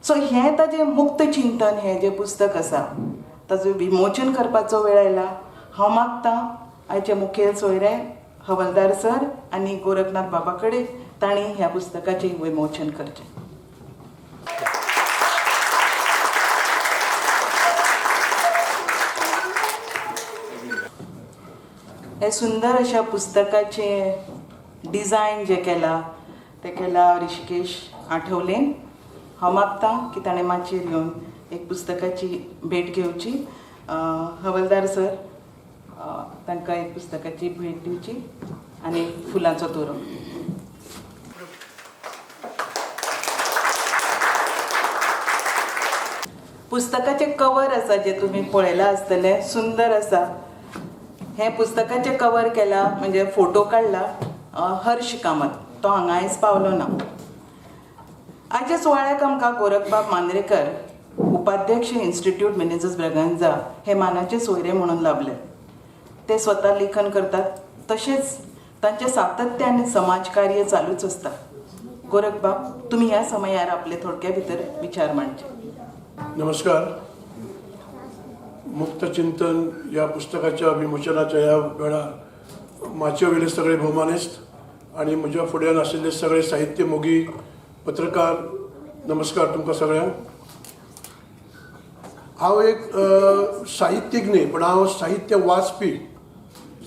सो हें ताजें मुक्त चिंतन हें जें पुस्तक आसा ताजो विमोचन करपाचो वेळ आयला. हांव मागतां आयचे मुखेल सोयरे हवलदार सर आनी गोरखनाथ बाबा कडेन तांणी ह्या पुस्तकाचें विमोचन करचें. हे सुंदर अशा पुस्तकाचें डिजायन जें केलां तें केलां ऋषिकेश आठवलेन. हांव मागतां की ताणें माचयेर येवन एक पुस्तकाची भेट घेवची. हवलदार सर, तांकां एक पुस्तकाची भेट दिवची आनी फुलांचो तुरो. पुस्तकाचें कवर आसा जें तुमी पळयलां आसतलें, सुंदर आसा. हें पुस्तकाचें कवर केलां म्हणजे फोटो काडला हर्ष कामत, तो हांगा आयज पावलो ना. आयच्या सुवाळ्याक आमकां गोरखबाब मांद्रेकर, उपाध्यक्ष इन्स्टिट्यूट मिनेझीस ब्रागांझा हे मानाचे सोयरे म्हणून लाभले. ते स्वता लेखन करतात, तशेंच तांचें सातत्य आनी समाजकार्य चालूच आसता. गोरखबाब, तुमी ह्या समयार आपले थोडक्या भितर विचार मांडचे. नमस्कार. मुक्तचिंतन ह्या पुस्तकाच्या विमोचनाच्या ह्या वेळार माचये वयले सगळे भोवमानेस्त आनी म्हज्या फुड्यान आशिल्ले सगळे साहित्य मोगी, पत्रकार, नमस्कार तुमकां सगळ्यांक. हांव एक साहित्यीक न्ही, पण हांव साहित्य वाचपी,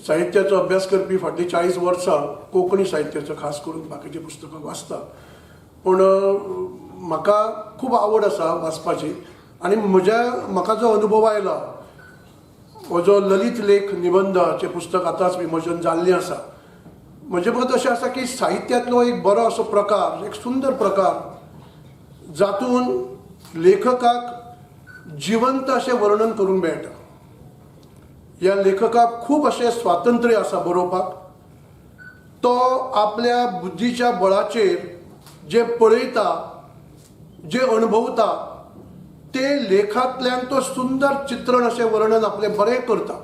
साहित्याचो अभ्यास करपी. फाटलीं 40 वर्सां कोंकणी साहित्याचो, खास करून बाकीची पुस्तकां वाचता, पूण म्हाका खूब आवड आसा वाचपाची. आनी म्हाका जो अनुभव आयला, हो जो ललित लेख निबंदाचें पुस्तक आतांच विमोचन जाल्लें आसा, म्हजें मत अशें आसा की साहित्यांतलो एक बरो असो प्रकार, एक सुंदर प्रकार, जातून लेखकाक जिवंत अशें वर्णन करूंक मेळटा. ह्या लेखकाक खूब अशें स्वातंत्र्य आसा बरोवपाक. तो आपल्या बुद्धीच्या बळाचेर जें पळयता, जें अणभवता, ते लेखांतल्यान तो सुंदर चित्रण अशें वर्णन आपलें बरें करता.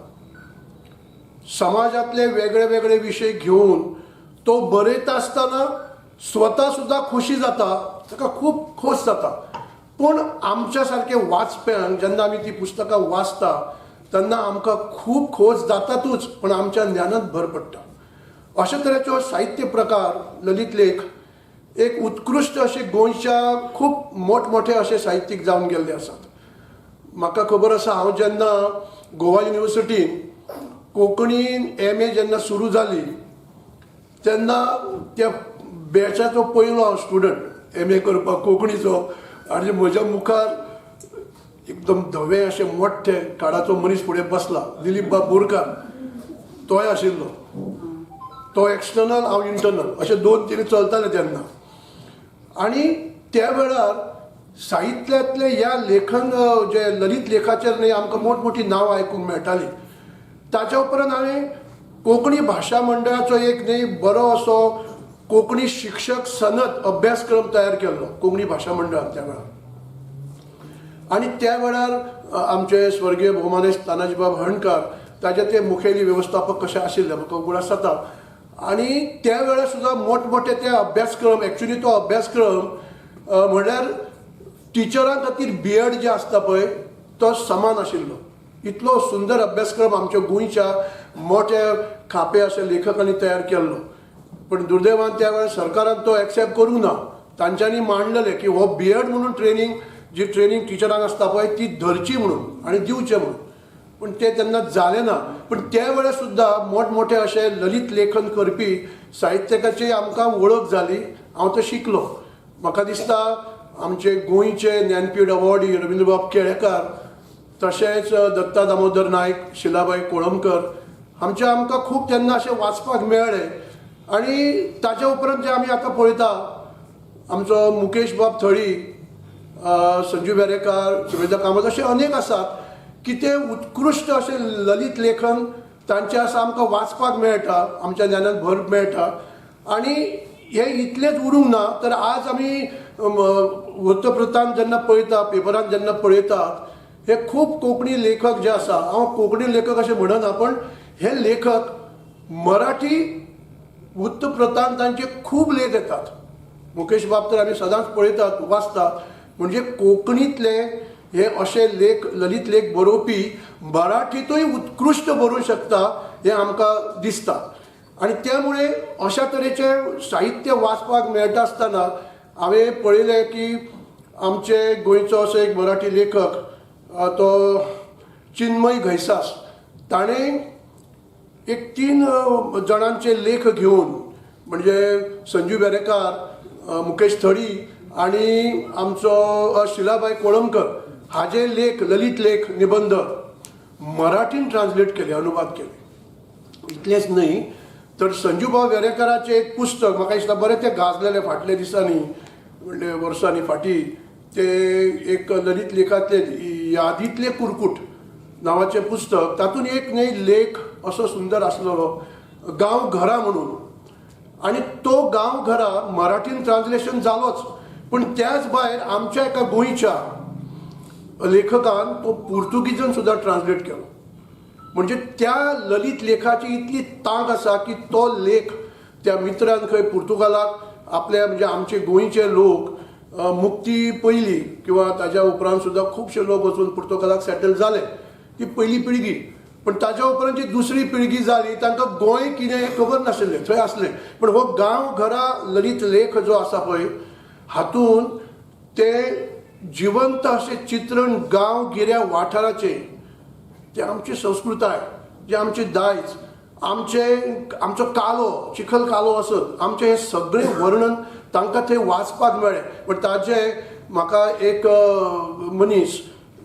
समाजांतले वेगळे वेगळे विशय घेवन तो बरयता आसतना स्वता सुद्दां खोशी जाता, ताका खूब खोस जाता. पूण आमच्या सारके वाचप्यांक जेन्ना आमी ती पुस्तकां वाचता तेन्ना आमकां खूब खोस जातातूच, पण आमच्या ज्ञानांत भर पडटा. अशे तरेचो साहित्य प्रकार ललित लेख एक उत्कृश्ट अशे गोंयच्या खूब मोठमोठे अशे साहित्यीक जावन गेल्ले आसात. म्हाका खबर आसा, हांव जेन्ना गोवा युनिवर्सिटीन कोंकणीन एम ए जेन्ना सुरू जाली तेन्ना त्या बॅचाचो पयलो हांव स्टुडंट एम ए करपाक कोंकणीचो. आनी म्हज्या मुखार एकदम धवे अशे मोठे काडाचो मनीस फुडें बसला, दिलीप बाब बोरकार तोय आशिल्लो. तो एक्सटर्नल, हांव इंटर्नल, अशे दोन तीन चलताले तेन्ना. आनी त्या वेळार साहित्यांतले ह्या लेखन जे ललित लेखाचेर न्ही आमकां मोठमोठी नांवां आयकूंक मेळटालीं. ताच्या उपरांत हांवें कोंकणी भाशा मंडळाचो एक न्ही बरो असो कोंकणी शिक्षक सनद अभ्यासक्रम तयार केल्लो कोंकणी भाशा मंडळान त्या वेळार. आनी त्या वेळार आमचे स्वर्गीय भोवमानेस्त तानाजीबाब हळर्णकार ताजे ते मुखेली वेवस्थापक कशे आशिल्ले, म्हाका उगडास जाता. आनी त्या वेळार सुद्दां मोठमोठे ते अभ्यासक्रम, एक्चुली तो अभ्यासक्रम म्हणल्यार टिचरां खातीर बी एड जे आसता पळय तो समान आशिल्लो. इतलो सुंदर अभ्यासक्रम आमच्या गोंयच्या मोठ्या खापे अशा लेखकांनी तयार केल्लो. पण दुर्दैवान त्या वेळार सरकारान तो एक्सेप्ट करूंक ना. तांच्यांनी मांडलेलें की हो बी एड म्हणून ट्रेनींग, जी ट्रेनींग टिचरांक आसता पळय ती धरची म्हणून आनी दिवचें म्हणून, पूण तें तेन्ना जालें ना. पूण त्या वेळार सुद्दां मोठमोठे अशे ललित लेखन करपी साहित्यकाची आमकां वळख जाली. हांव तो शिकलो. म्हाका दिसता आमचे गोंयचे ज्ञानपीठ अवॉर्डी रवींद्रबाब केळेकार, तशेंच दत्ता दामोदर नायक, शिलाबाई कोळंबकर आमचे आमकां खूब तेन्ना अशें वाचपाक मेळ्ळें. आनी ताच्या उपरांत जे आमी आतां पळयता, आमचो मुकेश बाब थळी, संजीव वेरेंकार, सुमेधा कामत, अशे अनेक आसात की ते उत्कृश्ट अशें ललित लेखन तांचें आसा, आमकां वाचपाक मेळटा, आमच्या ज्ञानांत भर मेळटा. आनी हें इतलेंच उरूंक ना, तर आज आमी वृत्तपत्रान जेन्ना पळयता, पेपरान जेन्ना पळयतात, हे खूब कोंकणी लेखक जे आसा, हांव कोंकणी लेखक अशें म्हणना, पण हे लेखक मराठी वृत्तपत्रान तांचे खूब लेख येतात. मुकेश बाब तर आमी सदांच पळयतात, वाचतात. म्हणजे कोंकणींतले हे अशे लेख, ललित लेख बरोवपी मराठींतूय उत्कृश्ट बरोवंक शकता हें आमकां दिसता. आनी त्यामुळे अशा तरेचें साहित्य वाचपाक मेळटा आसतना हांवें पळयलें की आमचे गोंयचो असो एक मराठी लेखक, तो चिन्मय घैसास, ताणें एक 3 जाणांचे लेख घेवन, म्हणजे संजीव बेरेकार, मुकेश थळी आनी आमचो शिलाबाय कोळंबकर हाजे लेख, ललित लेख, निबंध मराठीन ट्रान्सलेट केले, अनुवाद केले. इतलेंच न्हय तर संजूभाऊ वेरेकराचें एक पुस्तक म्हाका दिसता बरें तें गाजलेलें फाटल्या दिसांनी, म्हणले वर्सांनी फाटीं, तें एक ललित लेखांतलें यादींतलें कुरकूट नांवाचें पुस्तक. तातूंत एक न्हय लेख असो सुंदर आसलेलो, गांव घरा म्हणून, आनी तो गांव घरा मराठीन ट्रान्सलेशन जालोच, पूण त्याच भायर आमच्या एका गोंयच्या लेखकान तो पुर्तुगीजान सुद्दां ट्रान्सलेट केलो. म्हणजे त्या ललित लेखाची इतली तांक आसा की तो लेख त्या मित्रान खंय पुर्तुगालाक आपल्या, म्हणजे आमचे गोंयचे लोक मुक्ती पयली किंवा ताज्या उपरांत सुद्दां खुबशे लोक वचून पुर्तुगालाक सेटल जाले, ती पयली पिळगी. पण ताज्या उपरांत जी दुसरी पिळगी जाली तांकां गोंय कितें हें खबर नाशिल्लें, थंय आसलें. पण हो गांव घरा ललित लेख जो आसा पळय, हातूंत ते जिवंत अशें चित्रण गांवगिऱ्या वाठाराचें, ते आमची संस्कृताय, जे आमचे दायज, आमचे आमचो कालो, चिखल कालो आसत, आमचें हें सगळें वर्णन तांकां थंय वाचपाक मेळ्ळें. पण ताजें म्हाका एक मनीस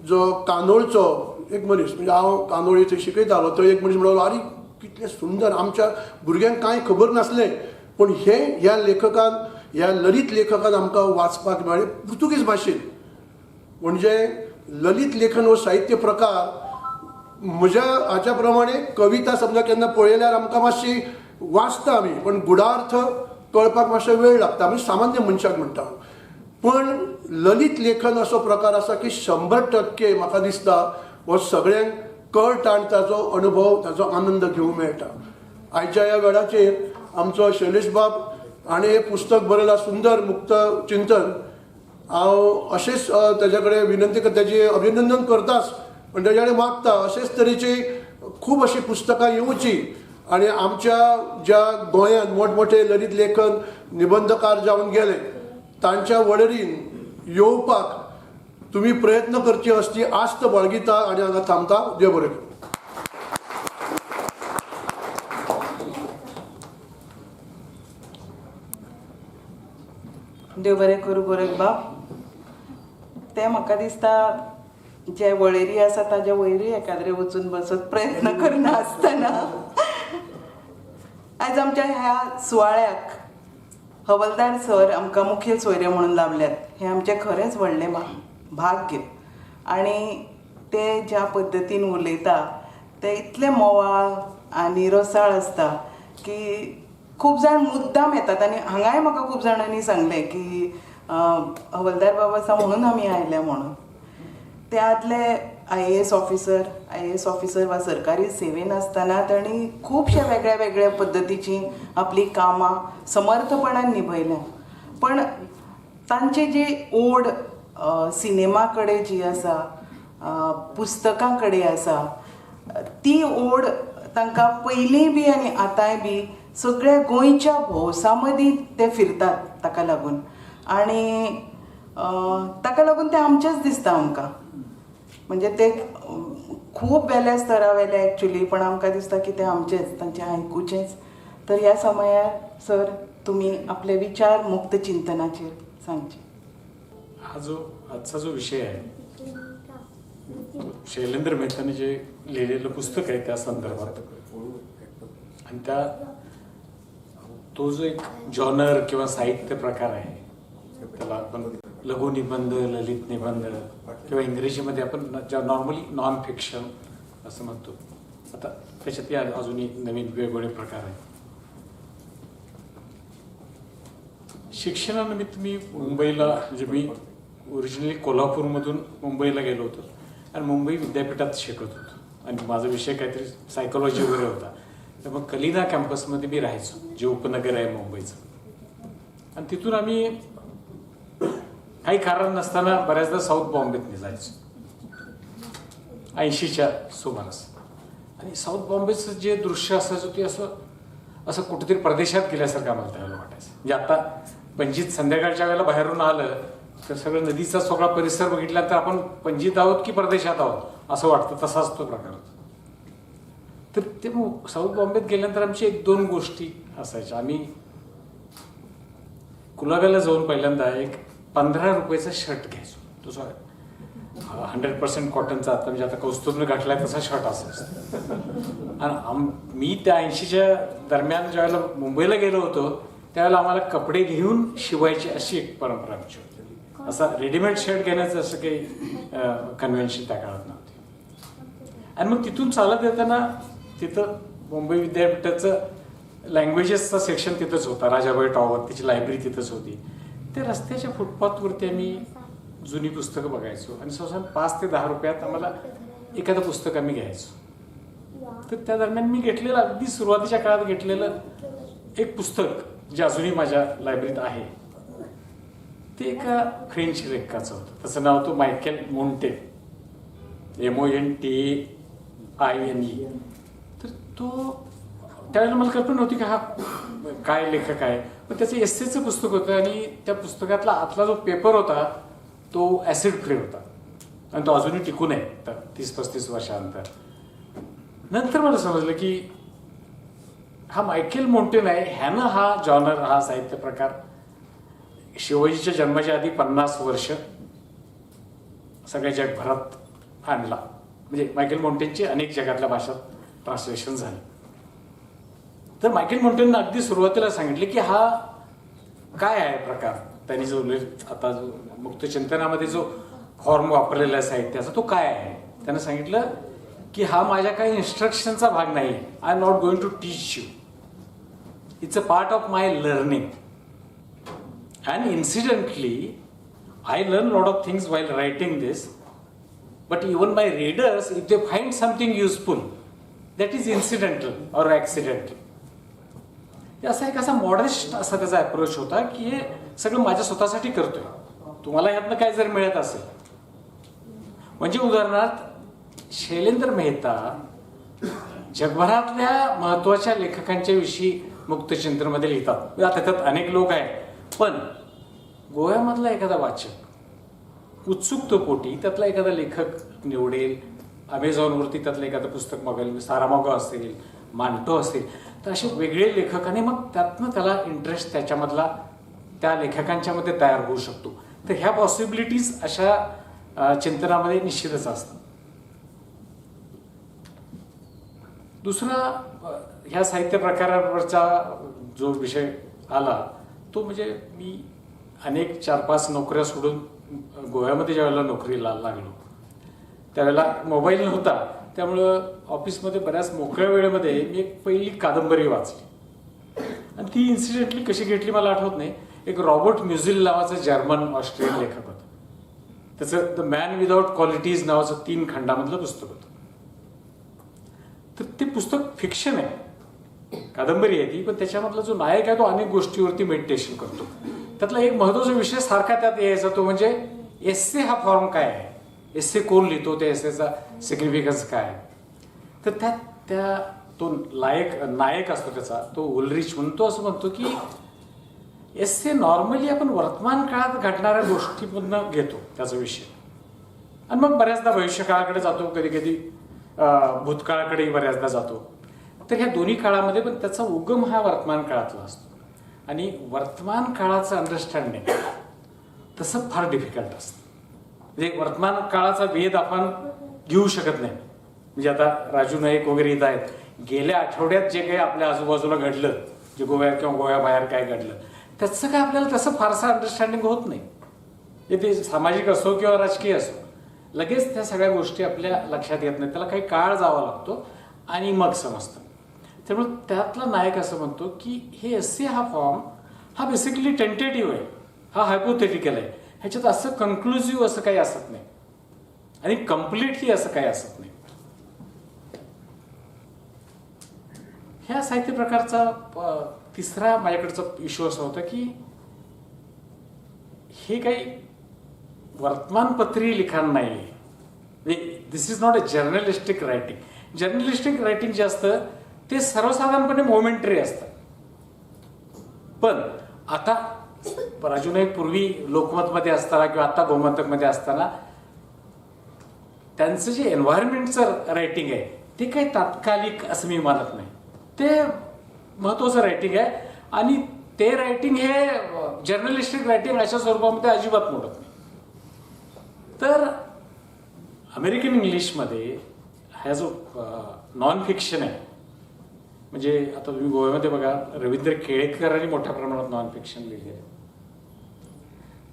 जो कांदोळचो एक मनीस, म्हणजे हांव कांदोळी थंय शिकयतालो, थंय एक मनीस म्हणलो, आरे कितलें सुंदर, आमच्या भुरग्यांक कांय खबर नासलें, पूण हें ह्या लेखकान, ह्या ललित लेखकान आमकां वाचपाक मेळ्ळें पुर्तुगीज भाशेन. म्हणजे ललित लेखन हो साहित्य प्रकार म्हज्या हाच्या प्रमाणे कविता समजा केन्ना पळयल्यार आमकां मातशी वाचता आमी, पण गुढार्थ कळपाक मातसो वेळ लागता, आमी सामान्य मनशाक म्हणटा. पण ललित लेखन असो प्रकार आसा की 100% म्हाका दिसता हो सगळ्यांक कळटा आनी ताजो अनुभव, ताजो आनंद घेवंक मेळटा. आयच्या ह्या वेळाचेर आमचो शैलेश बाब हाणें हें पुस्तक बरयलां, सुंदर मुक्त चिंतन. हांव अशेंच ताज्या कडेन विनंती करता, ताजें अभिनंदन करताच, पण ताज्या कडेन मागता अशेच तरेची खूब अशीं पुस्तकां येवची आनी आमच्या ज्या गोंयांत मोठमोठे ललित लेखन निबंधकार जावन गेले तांच्या वळेरीन येवपाक तुमी प्रयत्न करचे असली आस्त बाळगिता आनी हांगा थांबता. देव बरें करूं. देव बरें करूं गोरख बाब. तें म्हाका दिसता जे वळेरी आसा ताज्या वयरूय एकाद्रे वचून बसत प्रयत्न करना आसतना आयज आमच्या ह्या सुवाळ्याक हवलदार सर आमकां मुखेल सोयरे म्हणून लाभल्यात, हें आमचें खरेंच व्हडलें भाग्य. आनी ते ज्या पद्दतीन उलयता ते इतले मोवाळ आनी रसाळ आसता की खूब जाण मुद्दाम येतात. आनी हांगाय म्हाका खूब जाणांनी सांगलें की हवलदार बाब आसा म्हणून आमी आयल्या म्हणून. ते आदले IAS officer वा सरकारी सेवेन आसतना तांणी खुबशे वेगळ्या वेगळ्या पद्दतीची आपलीं कामां समर्थपणान निभयल्या. पण तांची जी ओड सिनेमा कडेन जी आसा, पुस्तकां कडेन आसा, ती ओड तांकां पयलींय बी आनी आतांय बी सगळ्या गोंयच्या भौसा मदीं ते फिरतात ताका लागून. आनी ताका लागून तें आमचेंच दिसता आमकां. म्हणजे ते खूब वेल्या स्तरा वेले एक्चुली, पण आमकां दिसता की ते आमचेच, तांचें आयकुचेंच. तर ह्या समयार सर तुमी आपले विचार मुक्त चिंतनाचेर सांगचे. हा जो आजचा जो विषय आहे, शैलेंद्र मेहताने जे लिहिलेलं पुस्तक आहे त्या संदर्भात, आणि त्या तो जो एक जॉनर किंवा साहित्य प्रकार आहे त्याला आपण लघुनिबंध, ललित निबंध किंवा इंग्रजीमध्ये आपण नॉर्मली नॉन फिक्शन असं म्हणतो. आता त्याच्यात अजूनही नवीन वेगवेगळे प्रकार आहेत. शिक्षणानिमित्त मी मुंबईला, म्हणजे मी ओरिजिनली कोल्हापूरमधून मुंबईला गेलो होतो आणि मुंबई विद्यापीठात शिकत होतो आणि माझा विषय काहीतरी सायकोलॉजी वगैरे होता. तर मग कलिना कॅम्पसमध्ये मी राहायचो, जे उपनगर आहे मुंबईचं. आणि तिथून आम्ही काही कारण नसताना बऱ्याचदा साऊथ बॉम्बेत जायचो 80च्या सुमारास. आणि साऊथ बॉम्बेचं जे दृश्य असायचं ते असं असं कुठेतरी परदेशात गेल्यासारखं आम्हाला त्यावेळेला वाटायचं. म्हणजे आता पणजीत संध्याकाळच्या वेळेला बाहेरून आलं तर सगळं नदीचा सगळा परिसर बघितला तर आपण पणजीत आहोत की परदेशात आहोत असं वाटतं, तसाच तो प्रकार होता. तर ते साऊथ बॉम्बेत गेल्यानंतर आमची एक दोन गोष्टी असायच्या. आम्ही कुलाब्याला जाऊन पहिल्यांदा एक 15 रुपयाचा शर्ट घ्यायचो. तो 100% कॉटनचा, आता म्हणजे आता कौस्तुभनं घातला तसा शर्ट असायचा. आणि मी त्या 80च्या दरम्यान ज्यावेळेला मुंबईला गेलो होतो त्यावेळेला आम्हाला कपडे घेऊन शिवायची अशी एक परंपरा आमची होती. असा रेडीमेड शर्ट घेण्याचं असं काही कन्व्हेन्शन त्या काळात नव्हते. आणि मग तिथून चालत येताना तिथं मुंबई विद्यापीठाचं लँग्वेजेसचा सेक्शन तिथंच होता, राजाभाई टॉवर, त्याची लायब्ररी तिथंच होती. ते रस्त्याच्या फुटपाथवरती आम्ही जुनी पुस्तकं बघायचो आणि सहसा 5 ते 10 रुपयात आम्हाला एखादं पुस्तक आम्ही घ्यायचो. तर त्या दरम्यान मी घेतलेलं, अगदी सुरुवातीच्या काळात घेतलेलं एक पुस्तक जे अजूनही माझ्या लायब्ररीत आहे, ते एका फ्रेंच लेखकाचं होतं. त्याचं नाव होतं मायकेल मोंटे, MONTAINE. तर तो त्यावेळेला मला कल्पना नव्हती की हा काय लेखक आहे, पण त्याचं एस्सेचं पुस्तक होतं आणि त्या पुस्तकातला आतला जो पेपर होता तो ॲसिड फ्री होता आणि तो अजूनही टिकून आहे तर 30-35 वर्षानंतर. नंतर मला समजलं की हा मायकेल मोंटेन आहे, ह्यानं हा जॉनर, हा साहित्य प्रकार शिवाजीच्या जन्माच्या आधी 50 वर्ष सगळ्या जगभरात आणला. म्हणजे मायकेल मोंटेनचे अनेक जगातल्या भाषात ट्रान्सलेशन झाले. तर मायकेल मोंटेननं अगदी सुरुवातीला सांगितले की हा काय आहे प्रकार, त्यांनी जो आता जो मुक्तचिंतनामध्ये जो फॉर्म वापरलेला आहे साहित्याचा तो काय आहे. त्यानं सांगितलं की हा माझ्या काही इन्स्ट्रक्शनचा भाग नाही, I am not going to teach you, it's a part of my learning. And incidentally I learn lot of things while writing this, but even my readers, if they find something useful, that is incidental or accidental. ते असा एक असा modest असा त्याचा approach होता की हे सगळं माझ्या स्वतःसाठी करतोय, तुम्हाला ह्यातनं काय जर मिळत असेल. म्हणजे उदाहरणार्थ शैलेंद्र मेहता जगभरातल्या महत्त्वाच्या लेखकांच्या विषयी मुक्तचिंतनमध्ये लिहितात. आता त्यात अनेक लोक आहेत, पण गोव्यामधला एखादा वाचक उत्सुकतेपोटी त्यातला एखादा लेखक निवडेल, अमेझॉनवरती त्यातलं एखादं पुस्तक मागेल, सारामागो असेल, मांटो असेल, तर असे वेगळे लेखक, आणि मग त्यातनं त्याला इंटरेस्ट त्याच्यामधला त्या लेखकांच्यामध्ये तयार होऊ शकतो. तर ह्या पॉसिबिलिटीज अशा चिंतनामध्ये निश्चितच असतात. दुसरा ह्या साहित्य प्रकारावरचा जो विषय आला तो म्हणजे मी अनेक 4-5 नोकऱ्या सोडून गोव्यामध्ये ज्यावेळेला नोकरीला लागलो त्यावेळेला मोबाईल नव्हता, त्यामुळं ऑफिसमध्ये बऱ्याच मोकळ्या वेळेमध्ये मी एक पहिली कादंबरी वाचली. आणि ती इन्सिडेंटली कशी घेतली मला आठवत नाही. एक रॉबर्ट म्युझिल नावाचं जर्मन ऑस्ट्रियन लेखक होतं, त्याचं the man without qualities नावाचं 3 खंडामधलं पुस्तक होतं. तर ते पुस्तक फिक्शन आहे, कादंबरी आहे ती, पण त्याच्यामधला जो नायक आहे तो अनेक गोष्टीवरती मेडिटेशन करतो. त्यातला एक महत्त्वाचा विषय सारखा त्यात यायचा तो म्हणजे एस्से हा फॉर्म काय आहे, एस्से कोण लिहितो, त्या एस्सेचा सिग्निफिकन्स काय आहे. तर त्यात त्या तो नायक असतो त्याचा, तो उलरिच म्हणून, तो असं म्हणतो की एस्से नॉर्मली आपण वर्तमान काळात घडणाऱ्या गोष्टीमधनं घेतो त्याचा विषय, आणि मग बऱ्याचदा भविष्यकाळाकडे जातो, कधी कधी भूतकाळाकडेही बऱ्याचदा जातो. तर ह्या दोन्ही काळामध्ये पण त्याचा उगम हा वर्तमान काळातला असतो, आणि वर्तमान काळाचं अंडरस्टँडिंग तसं फार डिफिकल्ट असतं. म्हणजे वर्तमान काळाचा वेध आपण घेऊ शकत नाही. म्हणजे आता राजू नाईक वगैरे इथं आहेत, गेल्या आठवड्यात जे काही आपल्या आजूबाजूला घडलं, जे गोव्यात किंवा गोव्याबाहेर काय घडलं, त्याचं काय आपल्याला तसं फारसं अंडरस्टँडिंग होत नाही. ते सामाजिक असो किंवा राजकीय असो, लगेच त्या सगळ्या गोष्टी आपल्या लक्षात येत नाही, त्याला काही काळ जावा लागतो आणि मग समजतं. त्यामुळे त्यातला नायक असं म्हणतो की हे एस्से हा फॉर्म हा बेसिकली टेंटेटिव्ह आहे, हा हायपोथेटिकल आहे, ह्याच्यात असं कन्क्लुझिव्ह असं काही असत नाही आणि कम्प्लिटली असं काही असत नाही. ह्या साहित्य प्रकारचा तिसरा माझ्याकडचा इश्यू असा होता की हे काही वर्तमानपत्री लिखाण नाही आहे. This is not a journalistic writing. Journalistic writing जे असतं ते सर्वसाधारणपणे मोमेंटरी असतं. पण आता राजू नाईक पूर्वी लोकमतमध्ये असताना किंवा आता गोमंतकमध्ये असताना त्यांचं जे एन्व्हायरमेंटचं रायटिंग आहे ते काही तात्कालिक असं मी मानत नाही. ते महत्त्वाचं रायटिंग आहे आणि ते रायटिंग हे जर्नलिस्टिक रायटिंग अशा स्वरूपामध्ये अजिबात मोडत नाही. तर अमेरिकन इंग्लिशमध्ये हा जो नॉन फिक्शन आहे, म्हणजे आता तुम्ही गोव्यामध्ये बघा, रवींद्र केळेकरांनी मोठ्या प्रमाणात नॉन फिक्शन लिहिले आहे.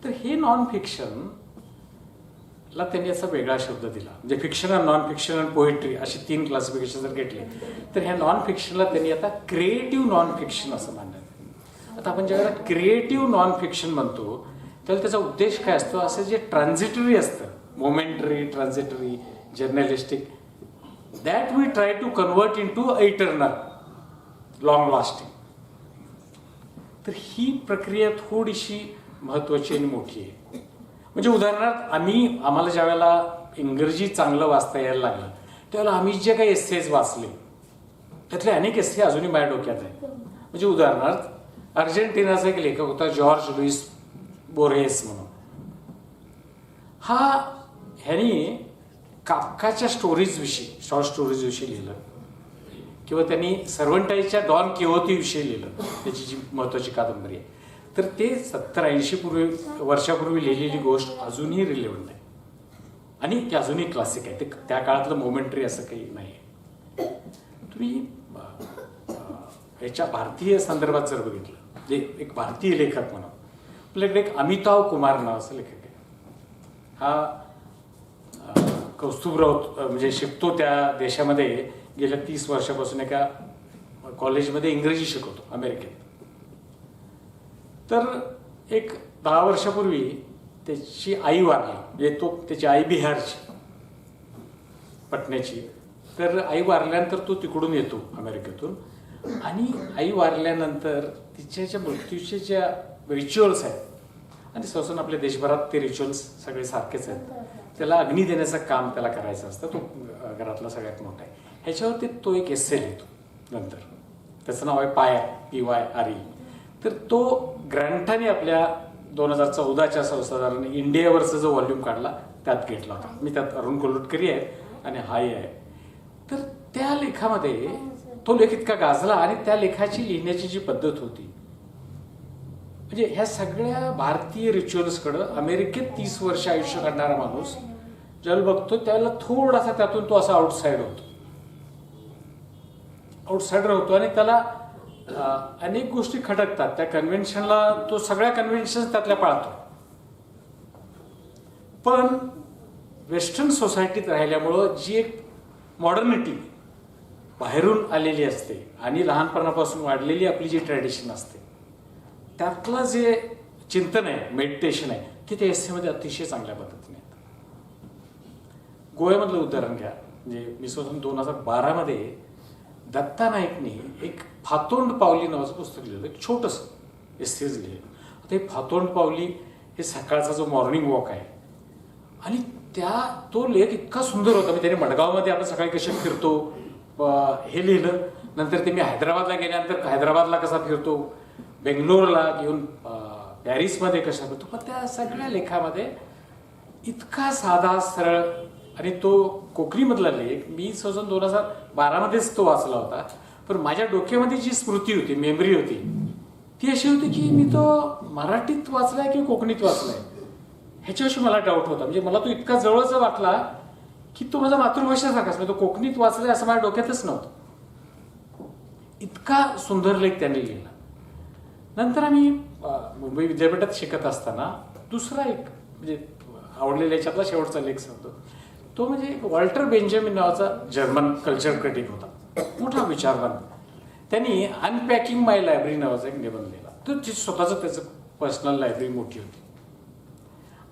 तर हे नॉन फिक्शनला त्यांनी असा वेगळा शब्द दिला, म्हणजे फिक्शन आणि नॉन फिक्शन आणि पोएट्री असे तीन क्लासिफिकेशन जर घेतले तर ह्या नॉन फिक्शनला त्यांनी आता क्रिएटिव्ह नॉन फिक्शन असं मानलं. आता आपण ज्यावेळेला क्रिएटिव्ह नॉन फिक्शन म्हणतो त्यावेळेला त्याचा उद्देश काय असतो, असं जे ट्रान्झिटरी असतं, momentary, transitory, journalistic, that we try to convert into eternal, long lasting. तर ही प्रक्रिया थोडीशी महत्त्वाची आणि मोठी आहे. म्हणजे उदाहरणार्थ आम्हाला ज्या वेळेला इंग्रजी चांगलं वाचता यायला लागलं त्यावेळेला आम्ही जे काही एसेज वाचले त्यातले अनेक एसे अजूनही माझ्या डोक्यात आहेत. म्हणजे उदाहरणार्थ अर्जेंटिनाचा एक लेखक होता जॉर्ज लुईस बोर्हेस म्हणून. हा ह्यानी काफ्काच्या स्टोरीजविषयी, शॉर्ट स्टोरीजविषयी लिहिलं किंवा त्यांनी सर्वंटाईच्या डॉन किहोतीविषयी लिहिलं, त्याची जी महत्त्वाची कादंबरी आहे. तर ते 70-80 वर्षापूर्वी लिहिलेली गोष्ट अजूनही रिलेव्हंट आहे आणि ती अजूनही क्लासिक आहे. ते त्या काळातलं मोमेंटरी असं काही नाही आहे. तुम्ही ह्याच्या भारतीय संदर्भात जर बघितलं, म्हणजे एक भारतीय लेखक म्हणून आपल्याकडे एक अमिताव कुमार नावाचा लेखक आहे. हा कौस्तुभराव म्हणजे शिकतो त्या देशामध्ये गेल्या 30 वर्षापासून एका कॉलेजमध्ये इंग्रजी शिकवतो अमेरिकेत. तर एक 10 वर्षापूर्वी त्याची आई वारली, म्हणजे तो त्याची आई बिहारची, पटण्याची. तर आई वारल्यानंतर तो तिकडून येतो अमेरिकेतून आणि आई वारल्यानंतर तिच्या ज्या मृत्यूच्या ज्या रिच्युअल्स आहेत, आणि सहसा आपल्या देशभरात ते रिच्युअल्स सगळे सारखेच आहेत, त्याला अग्नी देण्याचं काम त्याला करायचं असतं. तो घरातला सगळ्यात मोठा आहे. ह्याच्यावरती तो एक एसे लिहितो नंतर, त्याचं नाव आहे पायर, PYRE. तर तो ग्रंथाने आपल्या 2014च्या संसाधारण इंडियावरचा जो व्हॉल्यूम काढला त्यात घेतला होता. मी त्यात अरुण कोल्हटकरी आहे आणि हाही आहे. तर त्या लेखामध्ये तो लेख इतका गाजला आणि त्या लेखाची लिहिण्याची जी पद्धत होती, म्हणजे ह्या सगळ्या भारतीय रिच्युअल्सकडं अमेरिकेत 30 वर्ष आयुष्य काढणारा माणूस ज्यावेळेला बघतो त्यावेळेला थोडासा त्यातून तो असा आउटसाइड होतो, आउटसाइडर होतो आणि त्याला अनेक गोष्टी खटकतात. त्या कन्व्हेन्शनला तो सगळ्या कन्व्हेन्शन त्यातल्या पाळतो, पण वेस्टर्न सोसायटीत राहिल्यामुळं जी एक मॉडर्निटी बाहेरून आलेली असते आणि लहानपणापासून वाढलेली आपली जी ट्रॅडिशन असते त्यातलं जे चिंतन आहे, मेडिटेशन आहे, ते त्या एसेमध्ये अतिशय चांगल्या पद्धतीने येतं. गोव्यामधलं उदाहरण घ्या, म्हणजे मी स्वतः 2012मध्ये दत्ता नाईकनी एक फातोंड पावली नावाचं पुस्तक लिहिलं, एक छोटंसं एसेज लिहिलं. आता हे फातोंड पावली हे सकाळचा जो मॉर्निंग वॉक आहे आणि तो लेख इतका सुंदर होता. मी त्याने मडगावमध्ये आपण सकाळी कसे फिरतो हे लिहिलं, नंतर ते मी हैदराबादला गेल्यानंतर हैदराबादला कसा फिरतो, बेंगलोरला घेऊन पॅरिसमध्ये कसा फिरतो, पण त्या सगळ्या लेखामध्ये इतका साधा सरळ, आणि तो कोकणीमधला लेख मी सहज 2012मध्येच तो वाचला होता, पण माझ्या डोक्यामध्ये जी स्मृती होती, मेमरी होती, ती अशी होती की मी तो मराठीत वाचलाय की कोकणीत वाचलाय ह्याच्याविषयी मला डाऊट होता. म्हणजे मला तो इतका जवळचा वाटला की तो माझा मातृभाषेसारखाच, म्हणजे तो कोकणीत वाचलाय असं माझ्या डोक्यातच नव्हतं. इतका सुंदर लेख त्यांनी लिहिला. नंतर आम्ही मुंबई विद्यापीठात शिकत असताना दुसरा एक म्हणजे आवडलेल्या याच्यातला शेवटचा लेख सांगतो, तो म्हणजे एक वॉल्टर बेंजामिन नावाचा जर्मन कल्चर क्रिटिक होता, मोठा विचारवान. त्यांनी अनपॅकिंग माय लायब्ररी नावाचा एक निबंध लिहिला. तो स्वतःचं त्याचं पर्सनल लायब्ररी मोठी होती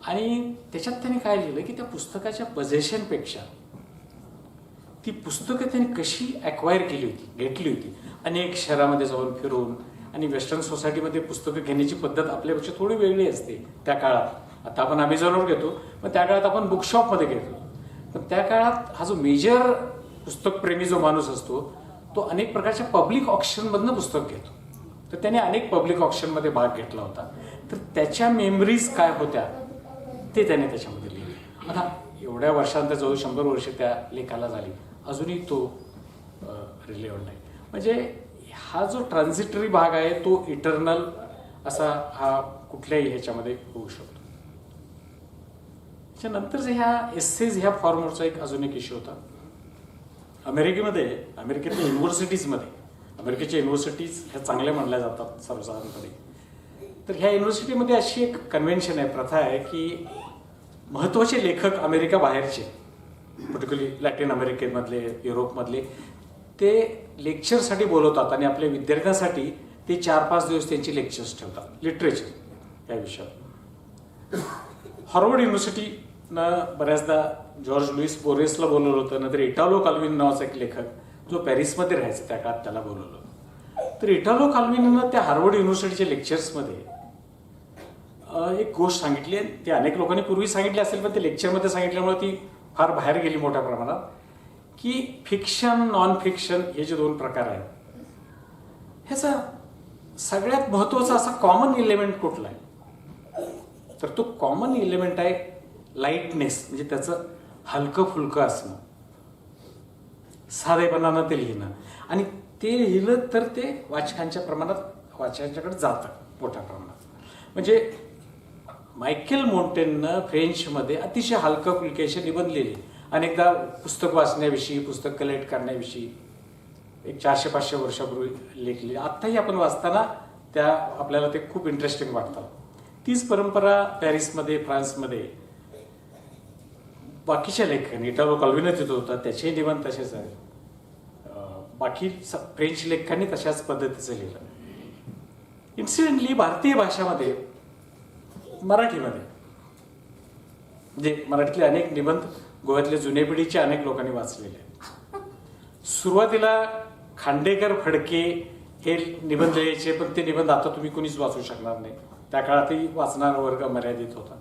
आणि त्याच्यात त्यांनी काय लिहिलं की त्या पुस्तकाच्या पझेशनपेक्षा ती पुस्तकं त्यांनी कशी ॲक्वायर केली होती, घेतली होती, अनेक शहरामध्ये जाऊन फिरून, आणि वेस्टर्न सोसायटीमध्ये पुस्तकं घेण्याची पद्धत आपल्यापेक्षा थोडी वेगळी असते त्या काळात. आता आपण अमेझॉनवर घेतो, पण त्या काळात आपण बुकशॉपमध्ये घेतो. पण त्या काळात हा जो मेजर पुस्तकप्रेमी जो माणूस असतो तो अनेक प्रकारच्या पब्लिक ऑक्शनमधनं पुस्तक घेतो. तर त्याने अनेक पब्लिक ऑक्शनमध्ये भाग घेतला होता. तर त्याच्या मेमरीज काय होत्या ते त्याने त्याच्यामध्ये लिहिले. आता एवढ्या वर्षांत जवळ 100 वर्ष त्या लेखाला झाली, अजूनही तो रिलेव्हंट आहे. म्हणजे हा जो ट्रान्झिटरी भाग आहे तो इटर्नल असा हा कुठल्याही ह्याच्यामध्ये होऊ शकतो. त्याच्यानंतर जे ह्या एसेज ह्या फॉर्मवरचा एक अजून एक इश्यू होता. अमेरिकेतल्या युनिव्हर्सिटीजमध्ये, अमेरिकेच्या युनिव्हर्सिटीज ह्या चांगल्या मानल्या जातात सर्वसाधारणपणे, तर ह्या युनिव्हर्सिटीमध्ये अशी एक कन्व्हेन्शन आहे, प्रथा आहे की महत्त्वाचे लेखक अमेरिका बाहेरचे, पर्टिक्युलरली लॅटिन अमेरिकेमधले, युरोपमधले, ते लेक्चरसाठी बोलवतात आणि आपल्या विद्यार्थ्यांसाठी ते 4-5 दिवस त्यांची लेक्चर्स ठेवतात लिटरेचर या विषयावर. हार्वर्ड युनिव्हर्सिटीनं बऱ्याचदा जॉर्ज लुईस बोरेसला बोलवलं होतं, नंतर इटालो काल्विन नावाचा एक लेखक जो पॅरिसमध्ये राहायचा त्या काळात त्याला बोलवलं होतं. तर इटालो काल्विननं त्या हार्वर्ड युनिव्हर्सिटीच्या लेक्चर्समध्ये एक गोष्ट सांगितली आहे, ती अनेक लोकांनी पूर्वी सांगितली असेल पण ते लेक्चरमध्ये सांगितल्यामुळे ती फार बाहेर गेली मोठ्या प्रमाणात, की फिक्शन नॉन फिक्शन हे जे दोन प्रकार आहेत ह्याचा सगळ्यात महत्त्वाचा असा कॉमन एलिमेंट कुठला आहे, तर तो कॉमन एलिमेंट आहे लाईटनेस, म्हणजे त्याचं हलकं फुलकं असणं, साधेपणानं ते लिहिणं, आणि ते लिहिलं तर ते वाचकांच्या प्रमाणात वाचकांच्याकडे जातं मोठ्या प्रमाणात. म्हणजे मायकेल मोंटेननं फ्रेंचमध्ये अतिशय हलकं फुलके असे निबंध लिहिले, अनेकदा पुस्तक वाचण्याविषयी, पुस्तक कलेक्ट करण्याविषयी एक 400-500 वर्षापूर्वी लेख लिहिले. आत्ताही आपण वाचताना त्या आपल्याला ते खूप इंटरेस्टिंग वाटतात. तीच परंपरा पॅरिसमध्ये, फ्रान्समध्ये बाकीच्या लेखकांनी, इटालो काल्विनो तिथं होता, त्याचेही निबंध तसेच आहेत, बाकी फ्रेंच लेखकांनी तशाच पद्धतीचं लिहिलं. इन्सिडेंटली भारतीय भाषामध्ये, मराठीमध्ये, म्हणजे मराठीतले अनेक निबंध गोव्यातले जुन्या पिढीच्या अनेक लोकांनी वाचलेले आहेत. सुरुवातीला खांडेकर, फडके हे निबंध लिहायचे, पण ते निबंध आता तुम्ही कोणीच वाचू शकणार नाही, त्या काळातही वाचणारा वर्ग मर्यादित होता.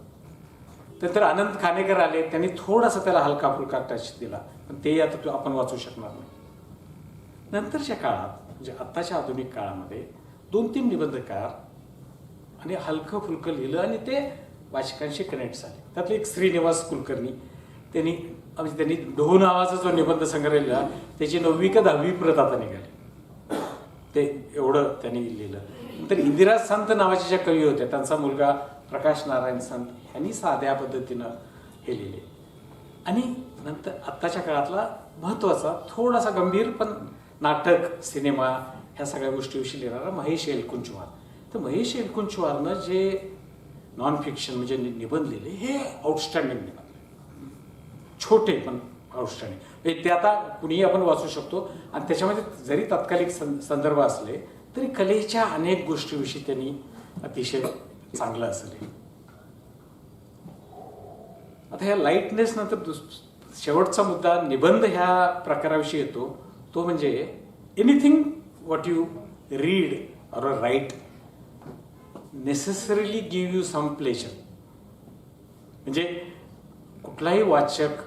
नंतर अनंत खानेकर आले, त्यांनी थोडासा त्याला हलका फुलका टच दिला, पण तेही आता आपण वाचू शकणार नाही. नंतरच्या काळात, म्हणजे आत्ताच्या आधुनिक काळामध्ये 2-3 निबंधकार आणि हलकं फुलकं लिहिलं आणि ते वाचकांशी कनेक्ट झाले. त्यातले एक श्रीनिवास कुलकर्णी, त्यांनी म्हणजे त्यांनी डोह नावाचा जो निबंध संग्रह लिहिला त्याची 9वी का 10वी प्रत आता निघाली, ते एवढं त्यांनी लिहिलं. नंतर इंदिरा संत नावाच्या ज्या कवी होत्या त्यांचा मुलगा प्रकाश नारायण संत ह्यांनी साध्या पद्धतीनं हे लिहिले. आणि नंतर आत्ताच्या काळातला महत्त्वाचा थोडासा गंभीर पण नाटक, सिनेमा ह्या सगळ्या गोष्टीविषयी लिहिणारा महेश एलकुंचवार. तर महेश एलकुंचवारनं जे नॉन फिक्शन म्हणजे निबंध लिहिले हे आउटस्टँडिंग निबंध, छोटे पण आउटस्टँडिंग, म्हणजे ते आता कुणीही आपण वाचू शकतो. आणि त्याच्यामध्ये जरी तात्कालिक संदर्भ असले तरी कलेच्या अनेक गोष्टीविषयी त्यांनी अतिशय चांगलं असं लिहिलं. आता ह्या लाईटनेस नंतर शेवटचा मुद्दा निबंध ह्या प्रकाराविषयी येतो, तो म्हणजे anything what you read or write necessarily give you some pleasure. म्हणजे कुठलाही वाचक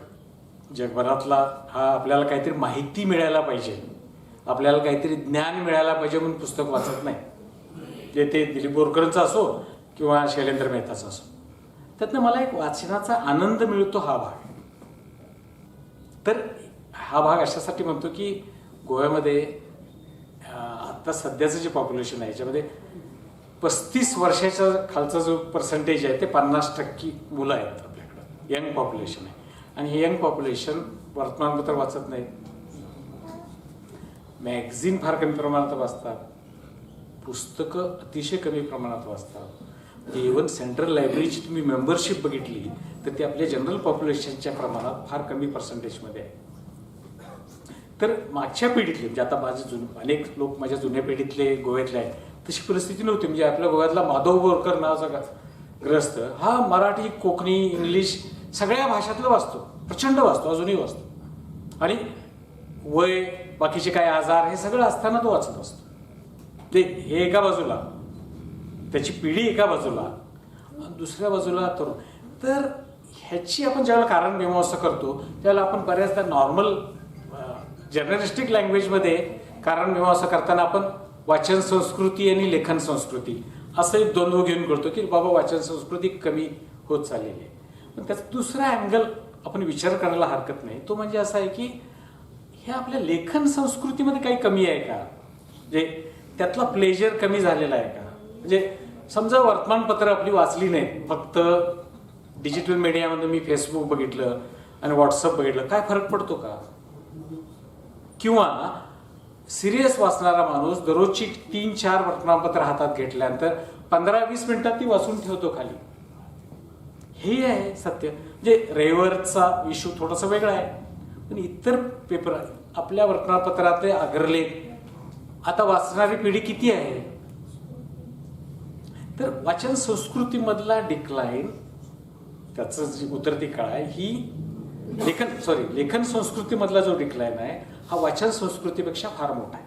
जगभरातला हा आपल्याला काहीतरी माहिती मिळायला पाहिजे, आपल्याला काहीतरी ज्ञान मिळायला पाहिजे म्हणून पुस्तक वाचत नाही. जे ते दिलीप बोरकरांचं असो किंवा शैलेंद्र मेहताचं असो, त्यातनं मला एक वाचनाचा आनंद मिळतो हा भाग. तर हा भाग अशासाठी म्हणतो की गोव्यामध्ये आत्ता सध्याचं जे पॉप्युलेशन आहे याच्यामध्ये 35 वर्षाच्या खालचा जो पर्सेंटेज आहे ते 50% मुलं आहेत आपल्याकडं, यंग पॉप्युलेशन आहे. आणि हे यंग पॉप्युलेशन वर्तमानपत्र वाचत नाही, मॅगझिन फार कमी प्रमाणात वाचतात, पुस्तकं अतिशय कमी प्रमाणात वाचतात. म्हणजे इव्हन सेंट्रल लायब्ररीची तुम्ही मेंबरशिप बघितली तर ती आपल्या जनरल पॉप्युलेशनच्या प्रमाणात फार कमी पर्सेंटेजमध्ये आहे. तर मागच्या पिढीतले, म्हणजे आता माझे अनेक लोक माझ्या जुन्या पिढीतले गोव्यातले आहेत, तशी परिस्थिती नव्हती. म्हणजे आपल्या गोव्यातला माधव बोरकर नावाचा ग्रस्त हा मराठी, कोकणी, इंग्लिश सगळ्या भाषातलं वाचतो, प्रचंड वाचतो, अजूनही वाचतो. आणि वय, बाकीचे काय आजार हे सगळं असताना तो वाचत असतो. ते हे एका बाजूला, त्याची पिढी एका बाजूला, आणि दुसऱ्या बाजूला तरुण. तर ह्याची आपण ज्यावेळेला कारण मीमांसा करतो त्यावेळेला आपण बऱ्याचदा नॉर्मल जर्नलिस्टिक लँग्वेजमध्ये कारण मीमांसा करताना आपण वाचन संस्कृती आणि लेखन संस्कृती असं एक द्वंद्व घेऊन करतो की बाबा वाचन संस्कृती कमी होत चाललेली आहे. पण त्याचा दुसरा अँगल आपण विचार करायला हरकत नाही, तो म्हणजे असा आहे की हे आपल्या लेखन संस्कृतीमध्ये काही कमी आहे का, म्हणजे त्यातला प्लेजर कमी झालेला आहे का. म्हणजे समजा वर्तमानपत्र आपली वाचली नाही, फक्त डिजिटल मीडियामध्ये मी फेसबुक बघितलं आणि व्हॉट्सअप बघितलं, काय फरक पडतो का. किंवा सिरियस वाचणारा माणूस दररोजची 3-4 वर्तमानपत्र हातात घेतल्यानंतर 15-20 मिनिटात ती वाचून ठेवतो खाली. हे आहे सत्य. म्हणजे रविवारचा इश्यू थोडासा वेगळा आहे, पण इतर पेपर आपल्या वर्तमानपत्रातले अग्रलेख आता वाचणारी पिढी किती आहे. तर वाचन संस्कृतीमधला डिक्लाइन, त्याचं जी उतरती काळ आहे ही लेखन संस्कृतीमधला जो डिक्लाइन आहे हा वाचन संस्कृतीपेक्षा फार मोठा आहे.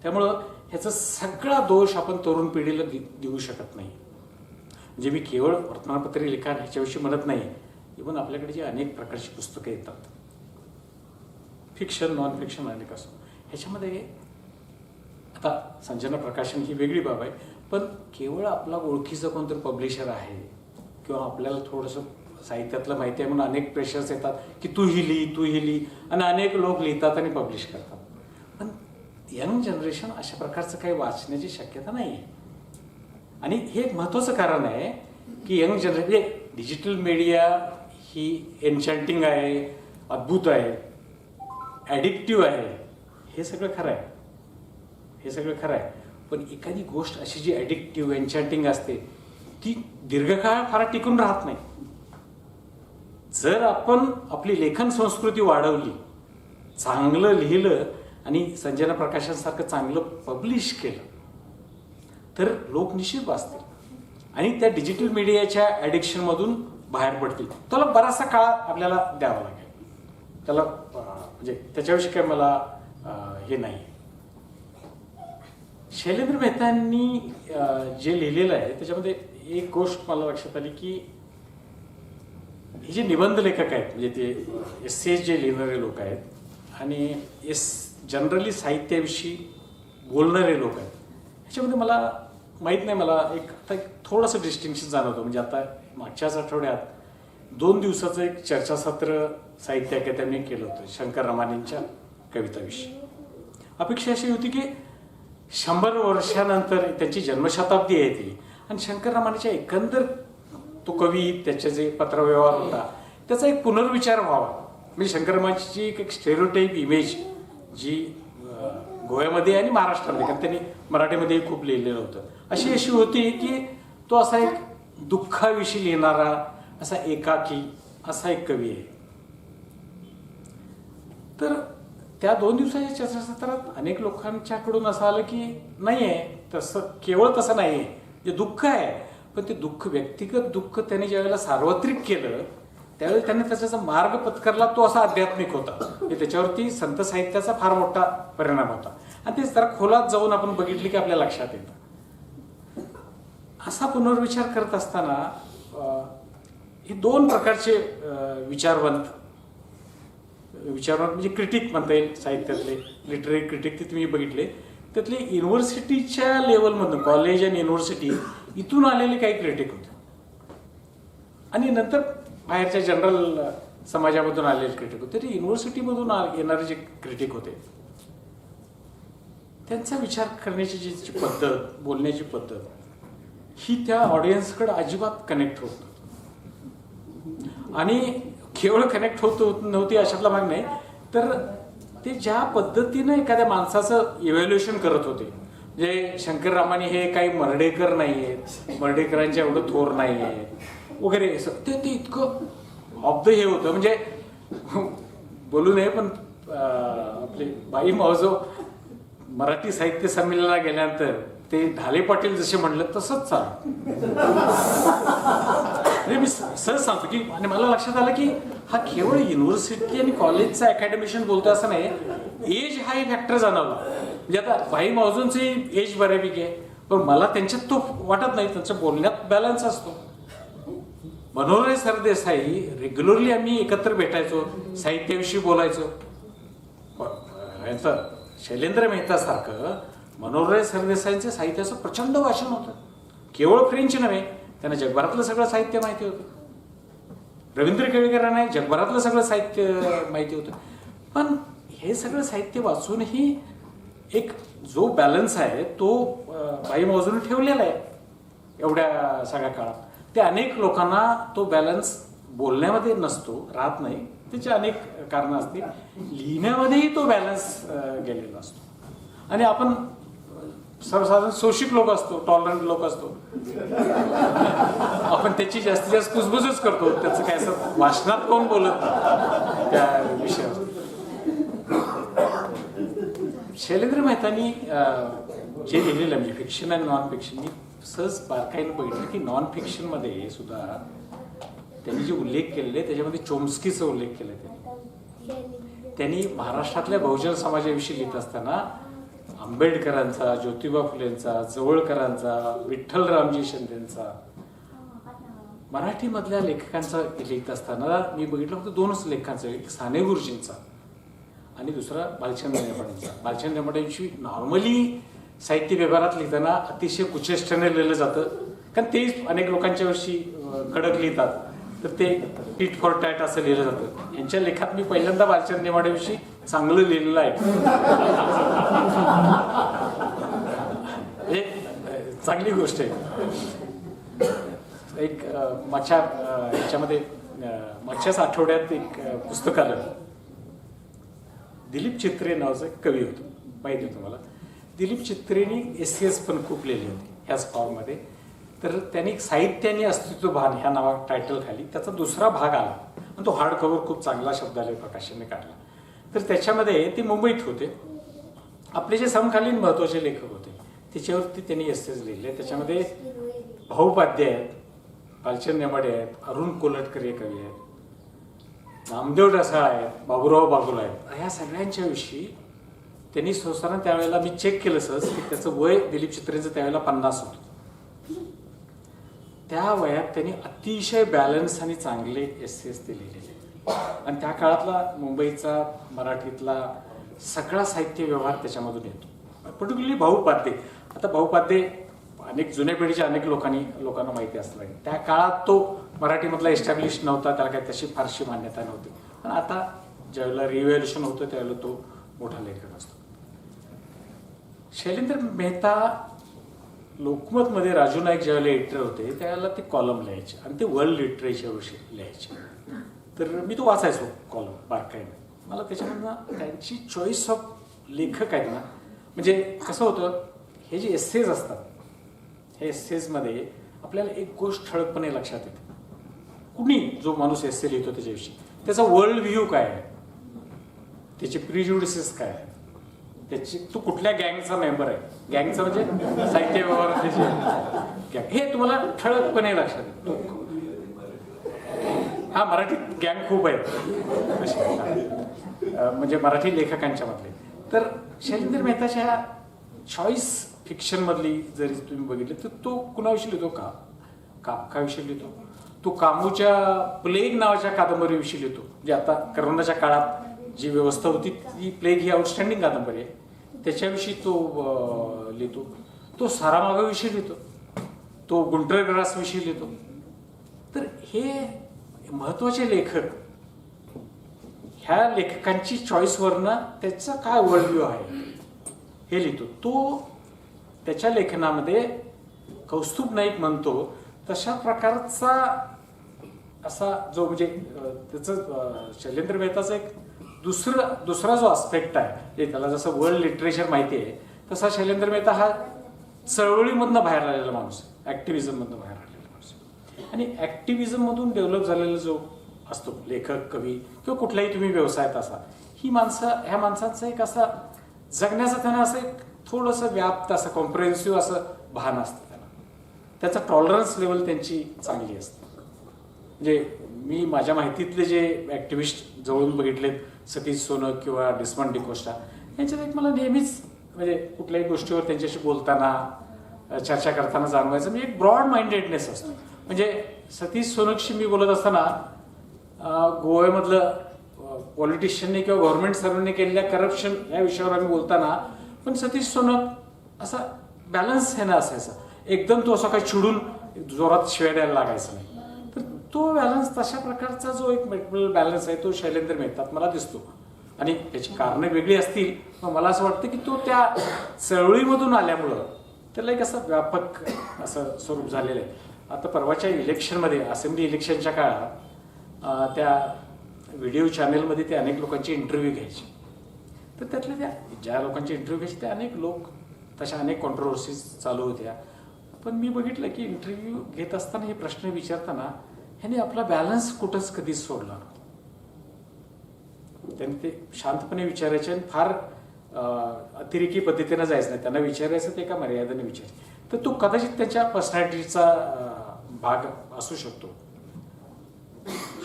त्यामुळं ह्याचा सगळा दोष आपण तरुण पिढीला देऊ शकत नाही. म्हणजे मी केवळ वर्तमानपत्रे लिखाण ह्याच्याविषयी म्हणत नाही, इव्हन आपल्याकडे जे अनेक प्रकारची पुस्तकं येतात, फिक्शन नॉन फिक्शन अनेक असो, ह्याच्यामध्ये आता संजना प्रकाशन ही वेगळी बाब आहे, पण केवळ आपला ओळखीचं कोणतरी पब्लिशर आहे किंवा आपल्याला थोडंसं साहित्यातलं माहिती आहे म्हणून अनेक प्रेशर्स येतात की तू ही लिही, तू ही लिही, आणि अनेक लोक लिहितात आणि पब्लिश करतात. पण यंग जनरेशन अशा प्रकारचं काही वाचण्याची शक्यता नाही आहे. आणि हे एक महत्त्वाचं कारण आहे की यंग जनरेशन म्हणजे डिजिटल मीडिया ही एन्चॅन्टिंग आहे, अद्भुत आहे, ॲडिक्टिव्ह आहे, हे सगळं खरं आहे, हे सगळं खरं आहे. पण एखादी गोष्ट अशी जी ॲडिक्टिव्ह एन्चॅन्टिंग असते ती दीर्घकाळ फार टिकून राहत नाही. जर आपण आपली लेखन संस्कृती वाढवली, चांगलं लिहिलं आणि संजना प्रकाशनसारखं चांगलं पब्लिश केलं तर लोक निश्चित वाचतील आणि त्या डिजिटल मीडियाच्या ॲडिक्शनमधून बाहेर पडतील. त्याला बराचसा काळ आपल्याला द्यावा लागेल, त्याला म्हणजे त्याच्याविषयी काही मला हे नाही. शैलेंद्र मेहतांनी जे लिहिलेलं आहे त्याच्यामध्ये एक गोष्ट मला लक्षात आली की हे जे निबंध लेखक आहेत, म्हणजे ते एसे जे लिहिणारे लोक आहेत आणि जनरली साहित्याविषयी बोलणारे लोक आहेत, ह्याच्यामध्ये मला माहीत नाही, मला एक आता एक थोडंसं डिस्टिंक्शन जाणवतं. म्हणजे आता मागच्याच आठवड्यात 2 दिवसाचं एक चर्चासत्र साहित्य अकादमीने केलं होतं शंकर रमाणींच्या कविताविषयी. अपेक्षा अशी होती की 100 वर्षानंतर त्यांची जन्मशताब्दी आहे ती, आणि शंकर रमाणीच्या एकंदर तो कवी, त्याचे जे पत्रव्यवहार होता त्याचा एक पुनर्विचार व्हावा. म्हणजे शंकर रमाणीची एक स्टेरिओटाईप इमेज जी गोव्यामध्ये आणि महाराष्ट्रामध्ये, कारण त्यांनी मराठीमध्येही खूप लिहिलेलं होतं, अशी अशी होती की तो असा एक दुःखाविषयी लिहिणारा असा एकाकी असा एक कवी आहे. तर त्या 2 दिवसाच्या चर्चासत्रात अनेक लोकांच्याकडून असं आलं की नाही आहे तसं, केवळ तसं नाही आहे, जे दुःख आहे पण ते दुःख व्यक्तिगत दुःख त्याने ज्यावेळेला सार्वत्रिक केलं त्यावेळी त्याने त्याचा जो मार्ग पत्करला तो असा आध्यात्मिक होता, म्हणजे त्याच्यावरती संत साहित्याचा फार मोठा परिणाम होता. आणि ते जरा खोलात जाऊन आपण बघितली की आपल्या लक्षात येतं. असा पुनर्विचार करत असताना हे 2 प्रकारचे विचारवंत म्हणजे क्रिटिक म्हणता येईल साहित्यातले, लिटररी क्रिटिक ते तुम्ही बघितले, त्यातले युनिव्हर्सिटीच्या लेवलमधून कॉलेज आणि युनिव्हर्सिटी इथून आलेले काही क्रिटिक होते आणि नंतर बाहेरच्या जनरल समाजामधून आलेले क्रिटिक होते. ते युनिव्हर्सिटीमधून येणारे जे क्रिटिक होते त्यांचा विचार करण्याची जी पद्धत, बोलण्याची पद्धत ही त्या ऑडियन्सकडं अजिबात कनेक्ट होत नव्हती. आणि केवळ कनेक्ट होत नव्हती अशातला भाग नाही, तर ते ज्या पद्धतीनं एखाद्या माणसाचं इव्हॅल्युएशन करत होते, म्हणजे शंकर रामाणी हे काही मर्डेकर नाही आहेत, मर्डेकरांच्या एवढं थोर नाही आहे वगैरे, ते ते इतकं ऑफ the हे होतं. म्हणजे बोलू नये पण आपले बाई मावजो मराठी साहित्य संमेलनाला गेल्यानंतर ते ढाले पाटील जसे म्हणलं तसंच चालू. म्हणजे मी सहज सांगतो की, आणि मला लक्षात आलं की हा केवळ युनिव्हर्सिटी आणि कॉलेजचा अकॅडमिशन बोलतो असं नाही, एज हा एक फॅक्टर जाणवला. म्हणजे आता भाई मावजोंची एज बऱ्यापैकी आहे पण मला त्यांच्यात तो वाटत नाही, त्यांच्या बोलण्यात बॅलन्स असतो. मनोहर सरदेसाई रेग्युलरली आम्ही एकत्र भेटायचो, साहित्याविषयी बोलायचो. यांचं शैलेंद्र मेहतासारखं मनोहर सरदेसाईंचं साहित्याचं प्रचंड वाचन होतं. केवळ फ्रेंच नव्हे, त्यांना जगभरातलं सगळं साहित्य माहिती होतं. रवींद्र केळकरांना जगभरातलं सगळं साहित्य माहिती होतं. पण हे सगळं साहित्य वाचूनही एक जो बॅलन्स आहे तो भाई मावजून ठेवलेला आहे एवढ्या सगळ्या काळात. ते अनेक लोकांना तो बॅलन्स बोलण्यामध्ये नसतो, राहत नाही, त्याची अनेक कारणं असतील. लिहिण्यामध्येही तो बॅलन्स गेलेला असतो. आणि आपण सर्वसाधारण शोषित लोक असतो, टॉलरंट लोक असतो, आपण त्याची जास्तीत जास्त कुजबुजच करतो, त्याचं काय असं वाचनात कोण बोलत नाही त्या विषयावर. शैलेंद्र मेहतांनी जे लिहिलेलं म्हणजे फिक्शन आणि नॉन फिक्शन, मी सहज बारकाईनं बघितलं की नॉन फिक्शनमध्ये सुद्धा त्यांनी जे उल्लेख केलेले त्याच्यामध्ये चोम्स्कीचा उल्लेख केला त्यांनी. त्यांनी महाराष्ट्रातल्या बहुजन समाजाविषयी लिहित असताना आंबेडकरांचा, ज्योतिबा फुलेंचा, जवळकरांचा, विठ्ठल रामजी शिंदेंचा, मराठीमधल्या लेखकांचा लिहित असताना मी बघितलं फक्त दोनच लेखकांचा, एक साने गुरुजींचा आणि दुसरा भालचंद्र नेमाड्यांचा. भालचंद्र नेमाड्यांशी नॉर्मली साहित्य व्यवहारात लिहिताना अतिशय कुचेष्टाने लिहिलं जातं, कारण तेच अनेक लोकांच्या विषयी कडक लिहितात, तर ते टिट फॉर टॅट असं लिहिलं जातं. यांच्या लेखात मी पहिल्यांदा भालचंद्र नेमाड्यांविषयी चांगलं लिहिलेलं आहे, हे चांगली गोष्ट आहे. एक मागच्या ह्याच्यामध्ये मागच्याच आठवड्यात एक पुस्तक आलं, दिलीप चित्रे नावाचं एक कवी होतो, माहिती आहे तुम्हाला. दिलीप चित्रेनी एस पण खूप लिहिली होती ह्याच फॉर्ममध्ये. तर त्यांनी साहित्य आणि अस्तित्व भान ह्या नावा टायटल खाली त्याचा दुसरा भाग आला आणि तो हार्ड कव्हर खूप चांगला शब्दालय प्रकाशनने काढला. तर त्याच्यामध्ये ते मुंबईत होते, आपले जे समकालीन महत्त्वाचे लेखक होते त्याच्यावरती त्यांनी एसेज लिहिले. त्याच्यामध्ये भाऊ पाध्ये आहेत, भालचंद्र नेमाडे आहेत, अरुण कोलटकर हे कवी आहेत, नामदेव ढसाळ आहेत, बाबूराव बागुल आहेत. ह्या सगळ्यांच्या विषयी त्यांनी संस्थाना त्यावेळेला मी चेक केलं सहज की त्याचं वय दिलीप चित्रेंचं त्यावेळेला 50 होतं. त्या वयात त्यांनी अतिशय बॅलन्स आणि चांगले एसेस ते लिहिलेले. आणि त्या काळातला मुंबईचा मराठीतला सगळा साहित्य व्यवहार त्याच्यामधून येतो, पर्टिक्युलरली भाऊ पाध्ये. आता भाऊ पाध्ये अनेक जुन्या पिढीच्या अनेक लोकांना माहिती असलं आहे. त्या काळात तो मराठीमधला एस्टॅब्लिश नव्हता, त्याला काही तशी फारशी मान्यता नव्हती. पण आता ज्यावेळेला रिव्हॅल्युशन होतं त्यावेळेला तो मोठा लेखक असतो. शैलेंद्र मेहता लोकमतमध्ये राजू नाईक ज्यावेळेला एडिटर होते त्यावेळेला ते कॉलम लिहायचे आणि ते वर्ल्ड लिटरेचरविषयी लिहायचे. तर मी तो वाचायचो कॉलम बारकाईने. मला त्याच्यामधनं त्यांची चॉईस ऑफ लेखक आहेत ना, म्हणजे कसं होतं, हे जे एसेज असतात हे एसेजमध्ये आपल्याला एक गोष्ट ठळकपणे लक्षात येते. कुणी जो माणूस एसे लिहितो त्याच्याविषयी त्याचा वर्ल्ड व्ह्यू काय आहे, त्याचे प्रिज्युडिसेस काय आहेत, त्याची तो कुठल्या गँगचा मेंबर आहे, गँगचा म्हणजे साहित्य व्यवहारातले जे गँग, हे तुम्हाला ठळकपणे लक्षात येतं. हा मराठीत गँग खूप आहेत म्हणजे मराठी लेखकांच्या मधले. तर शैलेंद्र मेहताच्या चॉईस फिक्शनमधली जरी तुम्ही बघितली तर तो कुणाविषयी लिहितो, का कापकाविषयी लिहितो, तो कामूच्या प्लेग नावाच्या कादंबरीविषयी लिहितो. म्हणजे आता करोनाच्या काळात जी व्यवस्था होती ती प्लेग ही आउटस्टँडिंग कादंबरी आहे, त्याच्याविषयी तो लिहितो. तो सारामागाविषयी लिहितो, तो गुंटर ग्रासविषयी लिहितो. तर हे महत्त्वाचे लेखक, ह्या लेखकांची चॉईसवरनं त्याचा काय वर्ल्ड व्ह्यू आहे हे लिहितो. तो त्याच्या लेखनामध्ये कौस्तुभ नाईक म्हणतो तशा प्रकारचा असा जो म्हणजे त्याचं शैलेंद्र मेहताचा एक दुसरा जो आस्पेक्ट आहे, म्हणजे त्याला जसं वर्ल्ड लिटरेचर माहिती आहे तसा शैलेंद्र मेहता हा चळवळीमधनं बाहेर आलेला माणूस आहे, ॲक्टिव्हिजममधनं बाहेर आलेला माणूस आहे. आणि ॲक्टिव्हिजममधून डेव्हलप झालेला जो असतो लेखक, कवी किंवा कुठल्याही तुम्ही व्यवसायात असा, ही माणसं, ह्या माणसांचं एक असा जगण्याचं त्यांना असं एक थोडंसं व्याप्त असं कॉम्प्रिहेन्सिव्ह असं भान असतं त्यांना, त्याचा टॉलरन्स लेवल त्यांची चांगली असते. म्हणजे मी माझ्या माहितीतले जे ॲक्टिव्हिस्ट जवळून बघितलेत, सतीश सोनक किंवा डिस्मंड डिकोस्टा, यांच्यात एक मला नेहमीच म्हणजे कुठल्याही गोष्टीवर त्यांच्याशी बोलताना चर्चा करताना जाणवायचं म्हणजे एक ब्रॉड माइंडेडनेस असतो. म्हणजे सतीश सोनकशी मी बोलत असताना गोव्यामधलं पॉलिटिशियनने किंवा गव्हर्नमेंट सर्वंटने केलेल्या करप्शन या विषयावर आम्ही बोलताना पण सतीश सोनक असा बॅलन्स हे ना असायचा, एकदम तो असा काही चिडून जोरात शिव्या द्यायला लागायचा नाही. तर तो बॅलन्स, तशा प्रकारचा जो एक मेंटल बॅलन्स आहे तो शैलेंद्र मेहतात मला दिसतो. आणि त्याची कारणं वेगळी असतील, पण मला असं वाटतं की तो त्या चळवळीमधून आल्यामुळं त्याला एक असं व्यापक असं स्वरूप झालेलं आहे. आता परवाच्या इलेक्शनमध्ये, असेंब्ली इलेक्शनच्या काळात त्या व्हिडिओ चॅनेलमध्ये ते अनेक लोकांचे इंटरव्ह्यू घ्यायचे. तर त्यातल्या त्या ज्या लोकांचे इंटरव्ह्यू घ्यायचे त्या अनेक लोक, तशा अनेक कॉन्ट्रोवर्सीज चालू होत्या. पण मी बघितलं की इंटरव्ह्यू घेत असताना हे प्रश्न विचारताना ह्यांनी आपला बॅलन्स कुठंच कधीच सोडला नव्हता. त्यांनी ते शांतपणे विचारायचे आणि फार अतिरेकी पद्धतीनं जायचं नाही. त्यांना विचारायचं ते एका मर्यादेने विचारायचं. तर तो कदाचित त्यांच्या पर्सनॅलिटीचा भाग असू शकतो.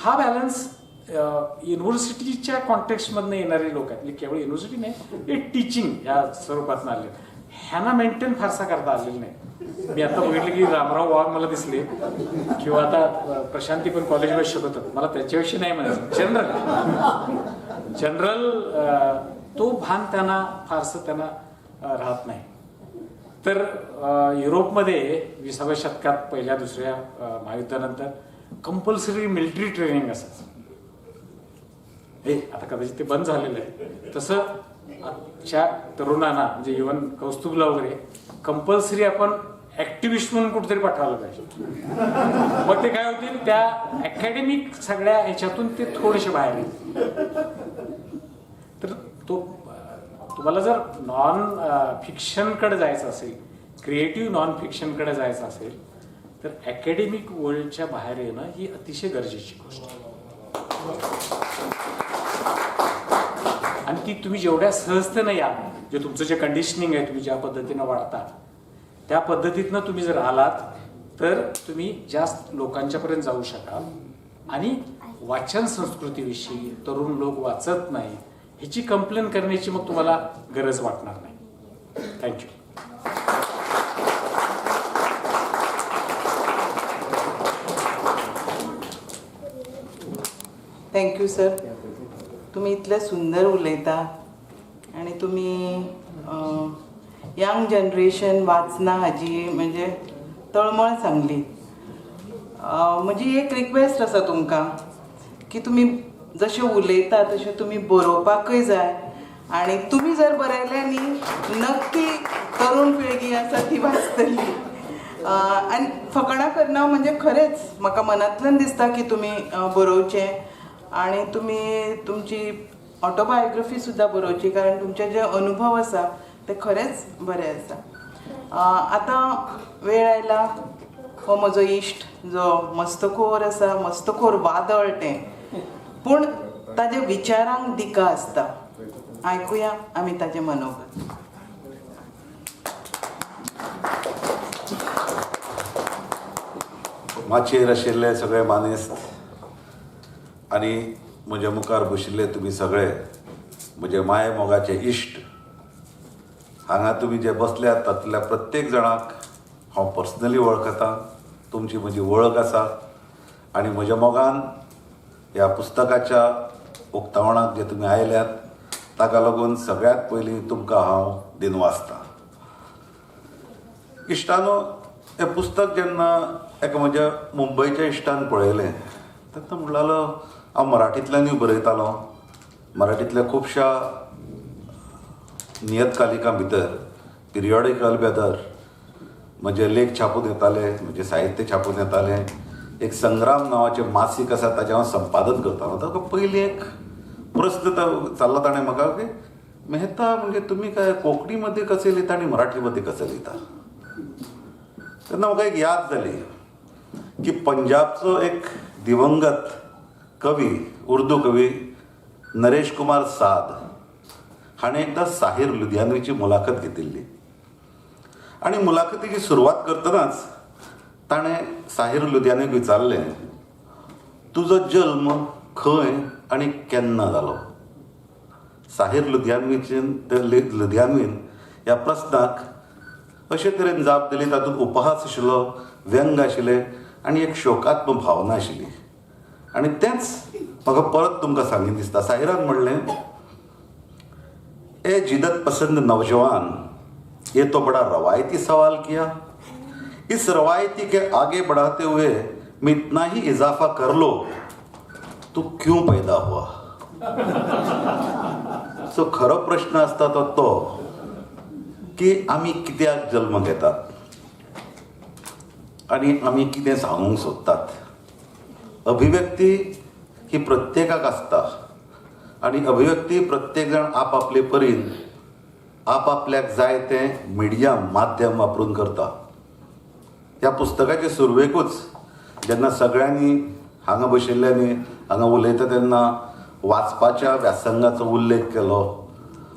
हा बॅलन्स युनिव्हर्सिटीच्या कॉन्टेक्स्टमधनं येणारे लोक आहेत, म्हणजे केवळ युनिव्हर्सिटी नाही, ते टीचिंग या स्वरूपातनं आले, ह्यांना मेंटेन फारसा करता आलेलं नाही. मी आता बघितलं की रामराव वाघ मला दिसले, किंवा आता प्रशांती पण कॉलेजमध्ये शिकवतात, मला त्याच्याविषयी नाही म्हणायचं. जनरल जनरल तो भान त्यांना फारसं त्यांना राहत नाही. तर युरोपमध्ये 20व्या शतकात पहिल्या दुसऱ्या महायुद्धानंतर कंपल्सरी मिलिटरी ट्रेनिंग असायचं. हे आता कदाचित ते बंद झालेलं आहे. तसं आजच्या तरुणांना, म्हणजे इव्हन कौस्तुभला वगैरे कंपल्सरी आपण ॲक्टिव्हिस्ट म्हणून कुठेतरी पाठवायला पाहिजे. मग ते काय होतील, त्या अकॅडमिक सगळ्या ह्याच्यातून ते थोडेसे बाहेर येतील. तर तो तुम्हाला जर नॉन फिक्शनकडे जायचं असेल, क्रिएटिव्ह नॉन फिक्शनकडे जायचं असेल, तर अकॅडमिक वर्ल्डच्या बाहेर येणं ही अतिशय गरजेची गोष्ट आहे. आणि ती तुम्ही जेवढ्या सहजतेनं याल, जे तुमचं जे कंडिशनिंग आहे, तुम्ही ज्या पद्धतीनं वाढता त्या पद्धतीतनं तुम्ही जर आलात तर तुम्ही जास्त लोकांच्यापर्यंत जाऊ शकाल. आणि वाचन संस्कृतीविषयी तरुण लोक वाचत नाही ह्याची कंप्लेन करण्याची मग तुम्हाला गरज वाटणार नाही. Thank you. Thank you sir. तुमी इतले सुंदर उलयता आनी तुमी यंग जनरेशन वाचना हाजी म्हणजे तळमळ सांगली. म्हजी एक रिक्वेस्ट आसा तुमकां की तुमी जशें उलयता तशें तुमी बरोवपाकूय जाय, आनी तुमी जर बरयलें न्ही नक्की तरुण पिळगी आसा ती वाचतली. आनी फकाणां करना, म्हणजे खरेंच म्हाका मनांतल्यान दिसता की तुमी बरोवचें आनी तुमी तुमची ऑटोबायोग्राफी सुद्दां बरोवची, कारण तुमचे जे अनुभव आसा ते खरेंच बरे आसा. आतां वेळ आयला हो म्हजो इश्ट जो मस्तखोर आसा, मस्तखोर वादळ तें, पूण ताज्या विचारांक दिका आसता. आयकुया आमी ताजें मनोगत. माचयेर आशिल्ले सगळे मानेस्त आनी म्हज्या मुखार बशिल्ले तुमी सगळे म्हजे माये मोगाचे इश्ट, हांगा तुमी जे बसल्यात तातूंतल्या प्रत्येक जाणाक हांव पर्सनली वळखता, तुमची म्हजी वळख आसा. आनी म्हज्या मोगान ह्या पुस्तकाच्या उक्तावणाक जे तुमी आयल्यात ताका लागून सगळ्यांत पयलीं तुमकां हांव दिनवासता. इश्टानो, हें पुस्तक जेन्ना एका म्हज्या मुंबयच्या इश्टान पळयलें तेन्ना म्हणलालो, हांव मराठींतल्यानूय बरयतालो, मराठींतल्या खुबश्या नियतकालिकां भितर, पिरियॉडिकल भितर म्हजे लेख छापून येताले, म्हजें साहित्य छापून येतालें. एक संग्राम नांवाचें मासीक आसा ताचें हांव संपादन करतालो. ताका पयलीं एक प्रस्न चालला ताणें म्हाका की मेहता म्हणजे तुमी काय कोंकणीमध्ये कसे लिहिता आनी मराठीमध्ये कसे लिहिता. तेन्ना म्हाका एक याद जाली की पंजाबचो एक दिवंगत कवी, उर्दू कवी नरेश कुमार साद हाणें एकदां साहिर लुधियानवीची मुलाखत घेतिल्ली आनी मुलाखतीची सुरवात करतनाच ताणें साहिर लुधियानवीक विचारलें, तुजो जल्म खंय आनी केन्ना जालो? साहिर लुधियानवीचेन लुधियानवीन ह्या प्रस्नाक अशे तरेन जाप दिली, तातूंत उपहास आशिल्लो, व्यंग आशिल्लें आनी एक शोकात्म भावना आशिल्ली. आनी तेंच म्हाका परत तुमकां सांगीन दिसता. साहिरान म्हणलें, ए जिदत पसंद नौजवान, ये तो बड़ा रवायती सवाल किया. इस रवायती के आगे बढ़ाते हुए मैं इतना ही इजाफा कर लो, तू क्यों पैदा हुआ? सो खरो प्रश्न आसता तो तो की आमी कित्याक जल्म घेतात आनी आमी कितें सांगूंक सोदतात. अभिव्यक्ती ही प्रत्येकाक आसता आनी अभिव्यक्ती प्रत्येक जाण आपआपले परीन आपआपल्याक जाय तें मिडियम माध्यम वापरून करता. ह्या पुस्तकाचे सुरवेकूच जेन्ना सगळ्यांनी हांगा बशिल्ल्यांनी हांगा उलयता तेन्ना वाचपाच्या व्यासंगाचो उल्लेख केलो,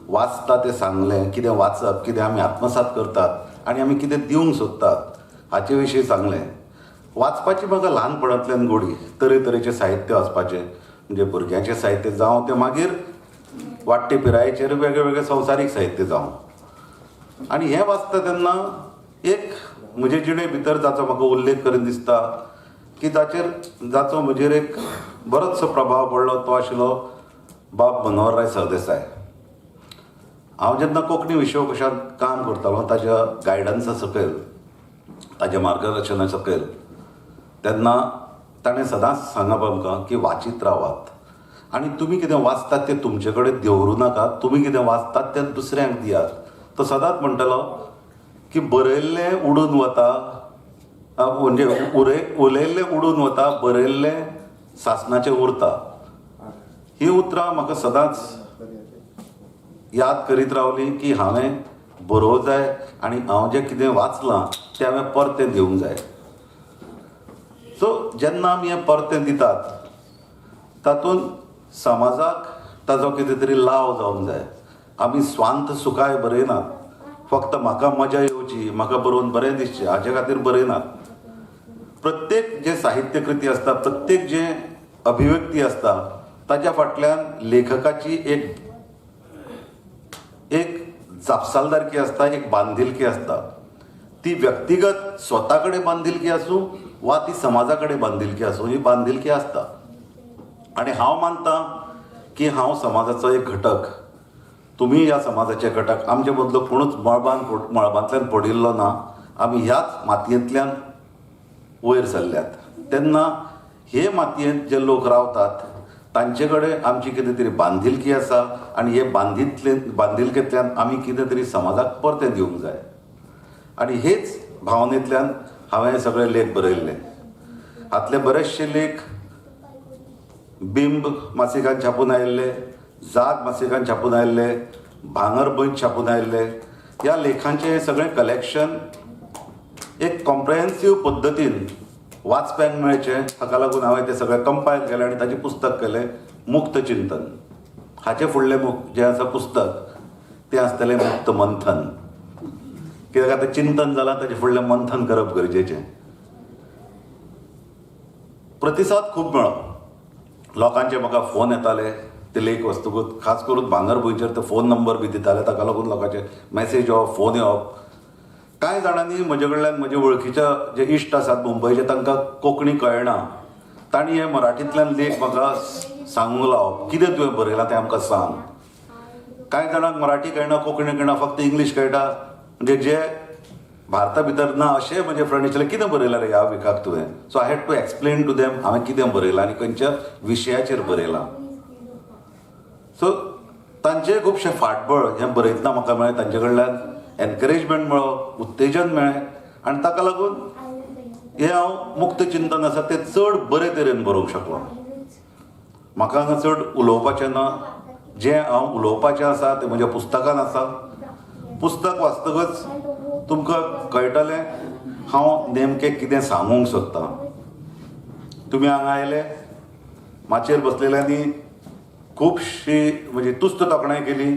वाचता तें सांगलें, कितें वाचप, कितें आमी आत्मसात करतात आनी आमी कितें दिवंक सोदतात हाचे विशीं सांगलें. वाचपाची म्हाका ल्हानपणांतल्यान गोडी, तरेतरेचें साहित्य वाचपाचें, म्हणजे भुरग्यांचें साहित्य जावं तें मागीर वाडटे पिरायेचेर वेगळे वेगळे संवसारीक साहित्य जावं. आनी हें वाचता तेन्ना एक म्हजे जिणे भितर जाचो म्हाका उल्लेख करीन दिसता की ताचेर जाचो म्हजेर एक बरोचसो प्रभाव पडलो तो आशिल्लो बाब मनोहरराय सरदेसाय. हांव जेन्ना कोंकणी विश्वकोशांत काम करतालो ताज्या गायडन्सा सकयल, ताज्या मार्गदर्शना सकयल, तेन्ना ताणें सदांच सांगप आमकां की वाचीत रावात आनी तुमी कितें वाचतात तें तुमचे कडेन दवरूं नाकात, तुमी कितें वाचतात तें दुसऱ्यांक दियात. तो सदांच म्हणटालो की बरयल्लें उडून वता, म्हणजे उलयल्लें उडून वता, बरयल्लें सासणाचें उरता. ही उतरां म्हाका सदांच याद करीत रावली की हांवें बरोवंक जाय आनी हांव जें कितें वाचलां तें हांवें परतें दिवंक जाय. सो जेन्ना आमी हें परतें दितात तातूंत समाजाक ताजो कितें तरी लाव जावंक जाय. आमी स्वांत सुखाय बरयनात, फक्त म्हाका मजा येवची, म्हाका बरोवन बरें दिसचें हाचे खातीर बरयनात. प्रत्येक जें साहित्यकृती आसता, प्रत्येक जें अभिव्यक्ती आसता ताच्या फाटल्यान लेखकाची एक एक जापसालदारकी आसता, एक बांधिलकी आसता. ती व्यक्तिगत स्वता कडेन बांधिलकी आसूं वा ती समाजा कडेन बांधिलकी आसूं, ही बांधिलकी आसता. आनी हांव मानता की हांव समाजाचो एक घटक, तुमी ह्या समाजाचे घटक. आमचे मदलो कोणूच मळबांतल्यान पडिल्लो ना, आमी ह्याच मातयेंतल्यान वयर सरल्यात. तेन्ना हे मातयेंत जे लोक रावतात तांचे कडेन आमची कितें तरी बांधिलकी आसा आनी हे बांधिलकेंतल्यान आमी कितें तरी समाजाक परतें दिवंक जाय. आनी हेच भावनेंतल्यान हांवें सगळे लेख बरयल्ले. हातले बरेचशे लेख बिंब मासिकान छापून आयिल्ले, जाग मासिकान छापून आयिल्ले, भांगरभूंय छापून आयिल्ले. ह्या लेखांचें हें सगळें कलेक्शन एक कॉम्प्रिहेन्सीव पद्दतीन वाचप्यांक मेळचें हाका लागून हांवें तें सगळें कंपायल केलें आनी ताचें पुस्तक केलें मुक्त चिंतन. हाचें फुडलें जें आसा पुस्तक तें आसतलें मुक्त मंथन. कित्याक आतां चिंतन जालां, ताचें फुडलें मंथन करप गरजेचें. प्रतिसाद खूब मेळ्ळो, लोकांचे म्हाका फोन येताले ते लेख वाचतकूच, खास करून भांगरभूंयचेर ते फोन नंबर बी दिताले, ताका लागून लोकांचे मॅसेज येवप, फोन येवप. कांय जाणांनी म्हजे कडल्यान, म्हजे वळखीच्या जे इश्ट आसात मुंबयचे, तांकां कोंकणी कळना, तांणी हे मराठींतल्यान लेख म्हाका सांगूंक लावप, कितें तुवें बरयलां तें आमकां सांग. कांय जाणांक मराठी कळना, कोंकणी कळना, फक्त इंग्लीश कळटा, म्हणजे जे भारता भितर ना अशें म्हजे फ्रेंड आशिल्ले, कितें बरयलां रे ह्या विकाक तुवें. So I had to explain to them हांवें कितें बरयलां आनी खंयच्या विशयाचेर बरयलां. सो तांचें खुबशें फाटबळ हें बरयतना म्हाका मेळ्ळें, तांचे कडल्यान एनकरेजमेंट मेळ्ळो, उत्तेजन मेळ्ळें आनी ताका लागून हें हांव मुक्त चिंतन आसा तें चड बरे तरेन बरोवंक शकलो. म्हाका हांगा चड उलोवपाचें ना, जें हांव उलोवपाचें आसा तें म्हज्या पुस्तकान आसा. पुस्तक वाचतकच तुमकां कळटलें हांव नेमकें कितें सांगूंक सोदतां. तुमी हांगा आयले, माचयेर बसलेल्यांनी खुबशी म्हणजे तुस्त तोखणाय केली,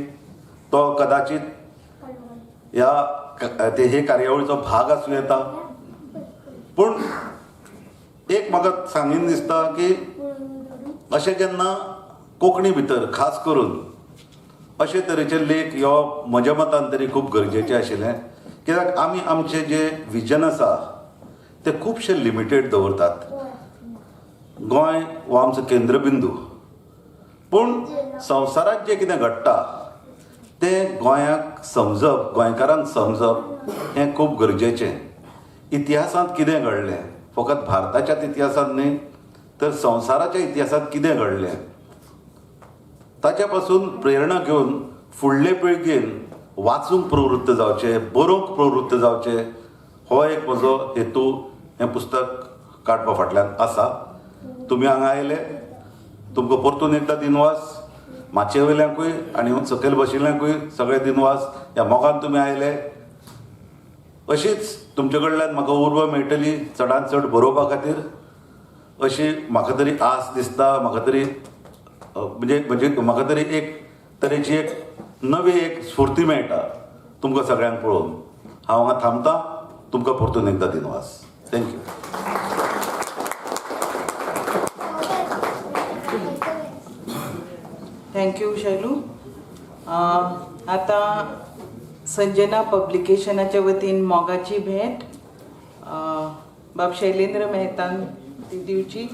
तो कदाचित ह्या ते हे कार्यावळीचो भाग आसूं येता. पूण एक म्हाका सांगीन दिसता की अशें जेन्ना कोंकणी भितर खास करून अशे तरेचे लेख येवप म्हज्या मतान तरी खूब गरजेचें आशिल्लें. कित्याक आमी आमचें जें विजन आसा तें खुबशें लिमिटेड दवरतात. गोंय हो आमचो केंद्रबिंदू, पूण संवसारांत जें कितें घडटा तें गोंयाक समजप, गोंयकारांक समजप हें खूब गरजेचें. इतिहासांत कितें घडलें, फकत भारताच्याच इतिहासांत न्हय तर संवसाराच्या इतिहासांत कितें घडलें, ताच्या पासून प्रेरणा घेवन फुडले पिळगेन वाचूंक प्रवृत्त जावचें, बरोवंक प्रवृत्त जावचें, हो एक म्हजो हेतू हें पुस्तक काडपा फाटल्यान आसा. तुमी हांगा आयले, तुमकां परतून एकदां दिनवास, माचये वयल्यांकूय आनी सकयल बशिल्ल्यांकूय सगळे दिनवास. ह्या मोगान तुमी आयले, अशीच तुमचे कडल्यान म्हाका उर्बा मेळटली चडान चड बरोवपा खातीर, अशी म्हाका तरी आस दिसता. म्हाका तरी म्हणजे म्हणजे म्हाका तरी एक तरेची एक नवी एक स्फुर्ती मेळटा तुमकां सगळ्यांक पळोवन. हांव हांगा थांबता, तुमकां परतून एकदां दिनवास. Thank you. Thank you Shailu. आतां संजना पब्लिकेशनाच्या वतीन मोगाची भेट बाब शैलेंद्र मेहतान ती दिवची.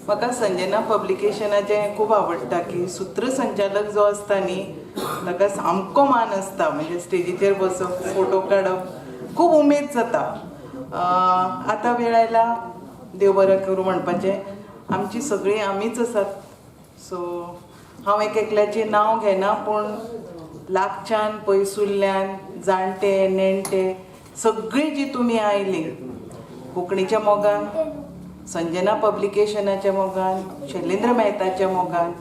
म्हाका संजना पब्लिकेशनाचें हें खूब आवडटा की सूत्रसंचालक जो आसता न्ही ताका सामको मान आसता, म्हणजे स्टेजीचेर बसप, फोटो काडप, खूब उमेद जाता. आतां वेळ आयला देव बरें करूं म्हणपाचें. आमची सगळीं आमीच आसात, सो हांव एक एकल्याचें नांव घेना, पूण लागच्यान पयसुल्ल्यान जाणटे नेणटे सगळीं जी तुमी आयलीं कोंकणीच्या मोगान, संजना पब्लिकेशनाच्या मोगान, शैलेंद्र मेहताच्या मोगान,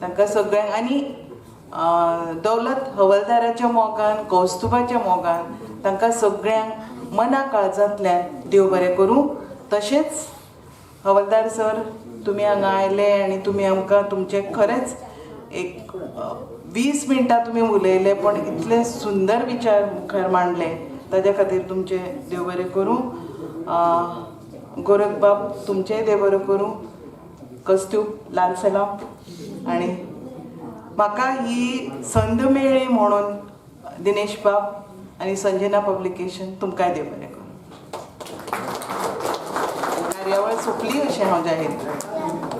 तांकां सगळ्यांक आनी दौलत हवलदाराच्या मोगान, कौस्तुभाच्या मोगान, तांकां सगळ्यांक मना काळजांतल्यान देव बरें करूं. तशेंच हवलदार सर, तुमी हांगा आयले आनी तुमी आमकां तुमचें खरेंच एक 20 मिनटां तुमी उलयले, पण इतले सुंदर विचार मुखार मांडले, ताज्या खातीर तुमचें देव बरें करूं. गोरख बाब, तुमचेंय देव बरें करूं. कस्तूब लाल सलाम. आनी म्हाका ही संद मेळ्ळी म्हणून दिनेश बाब आनी संजना पब्लिकेशन तुमकांय देव बरें करूं. कार्यावळ सोंपली अशें हांव जाहीर करतां.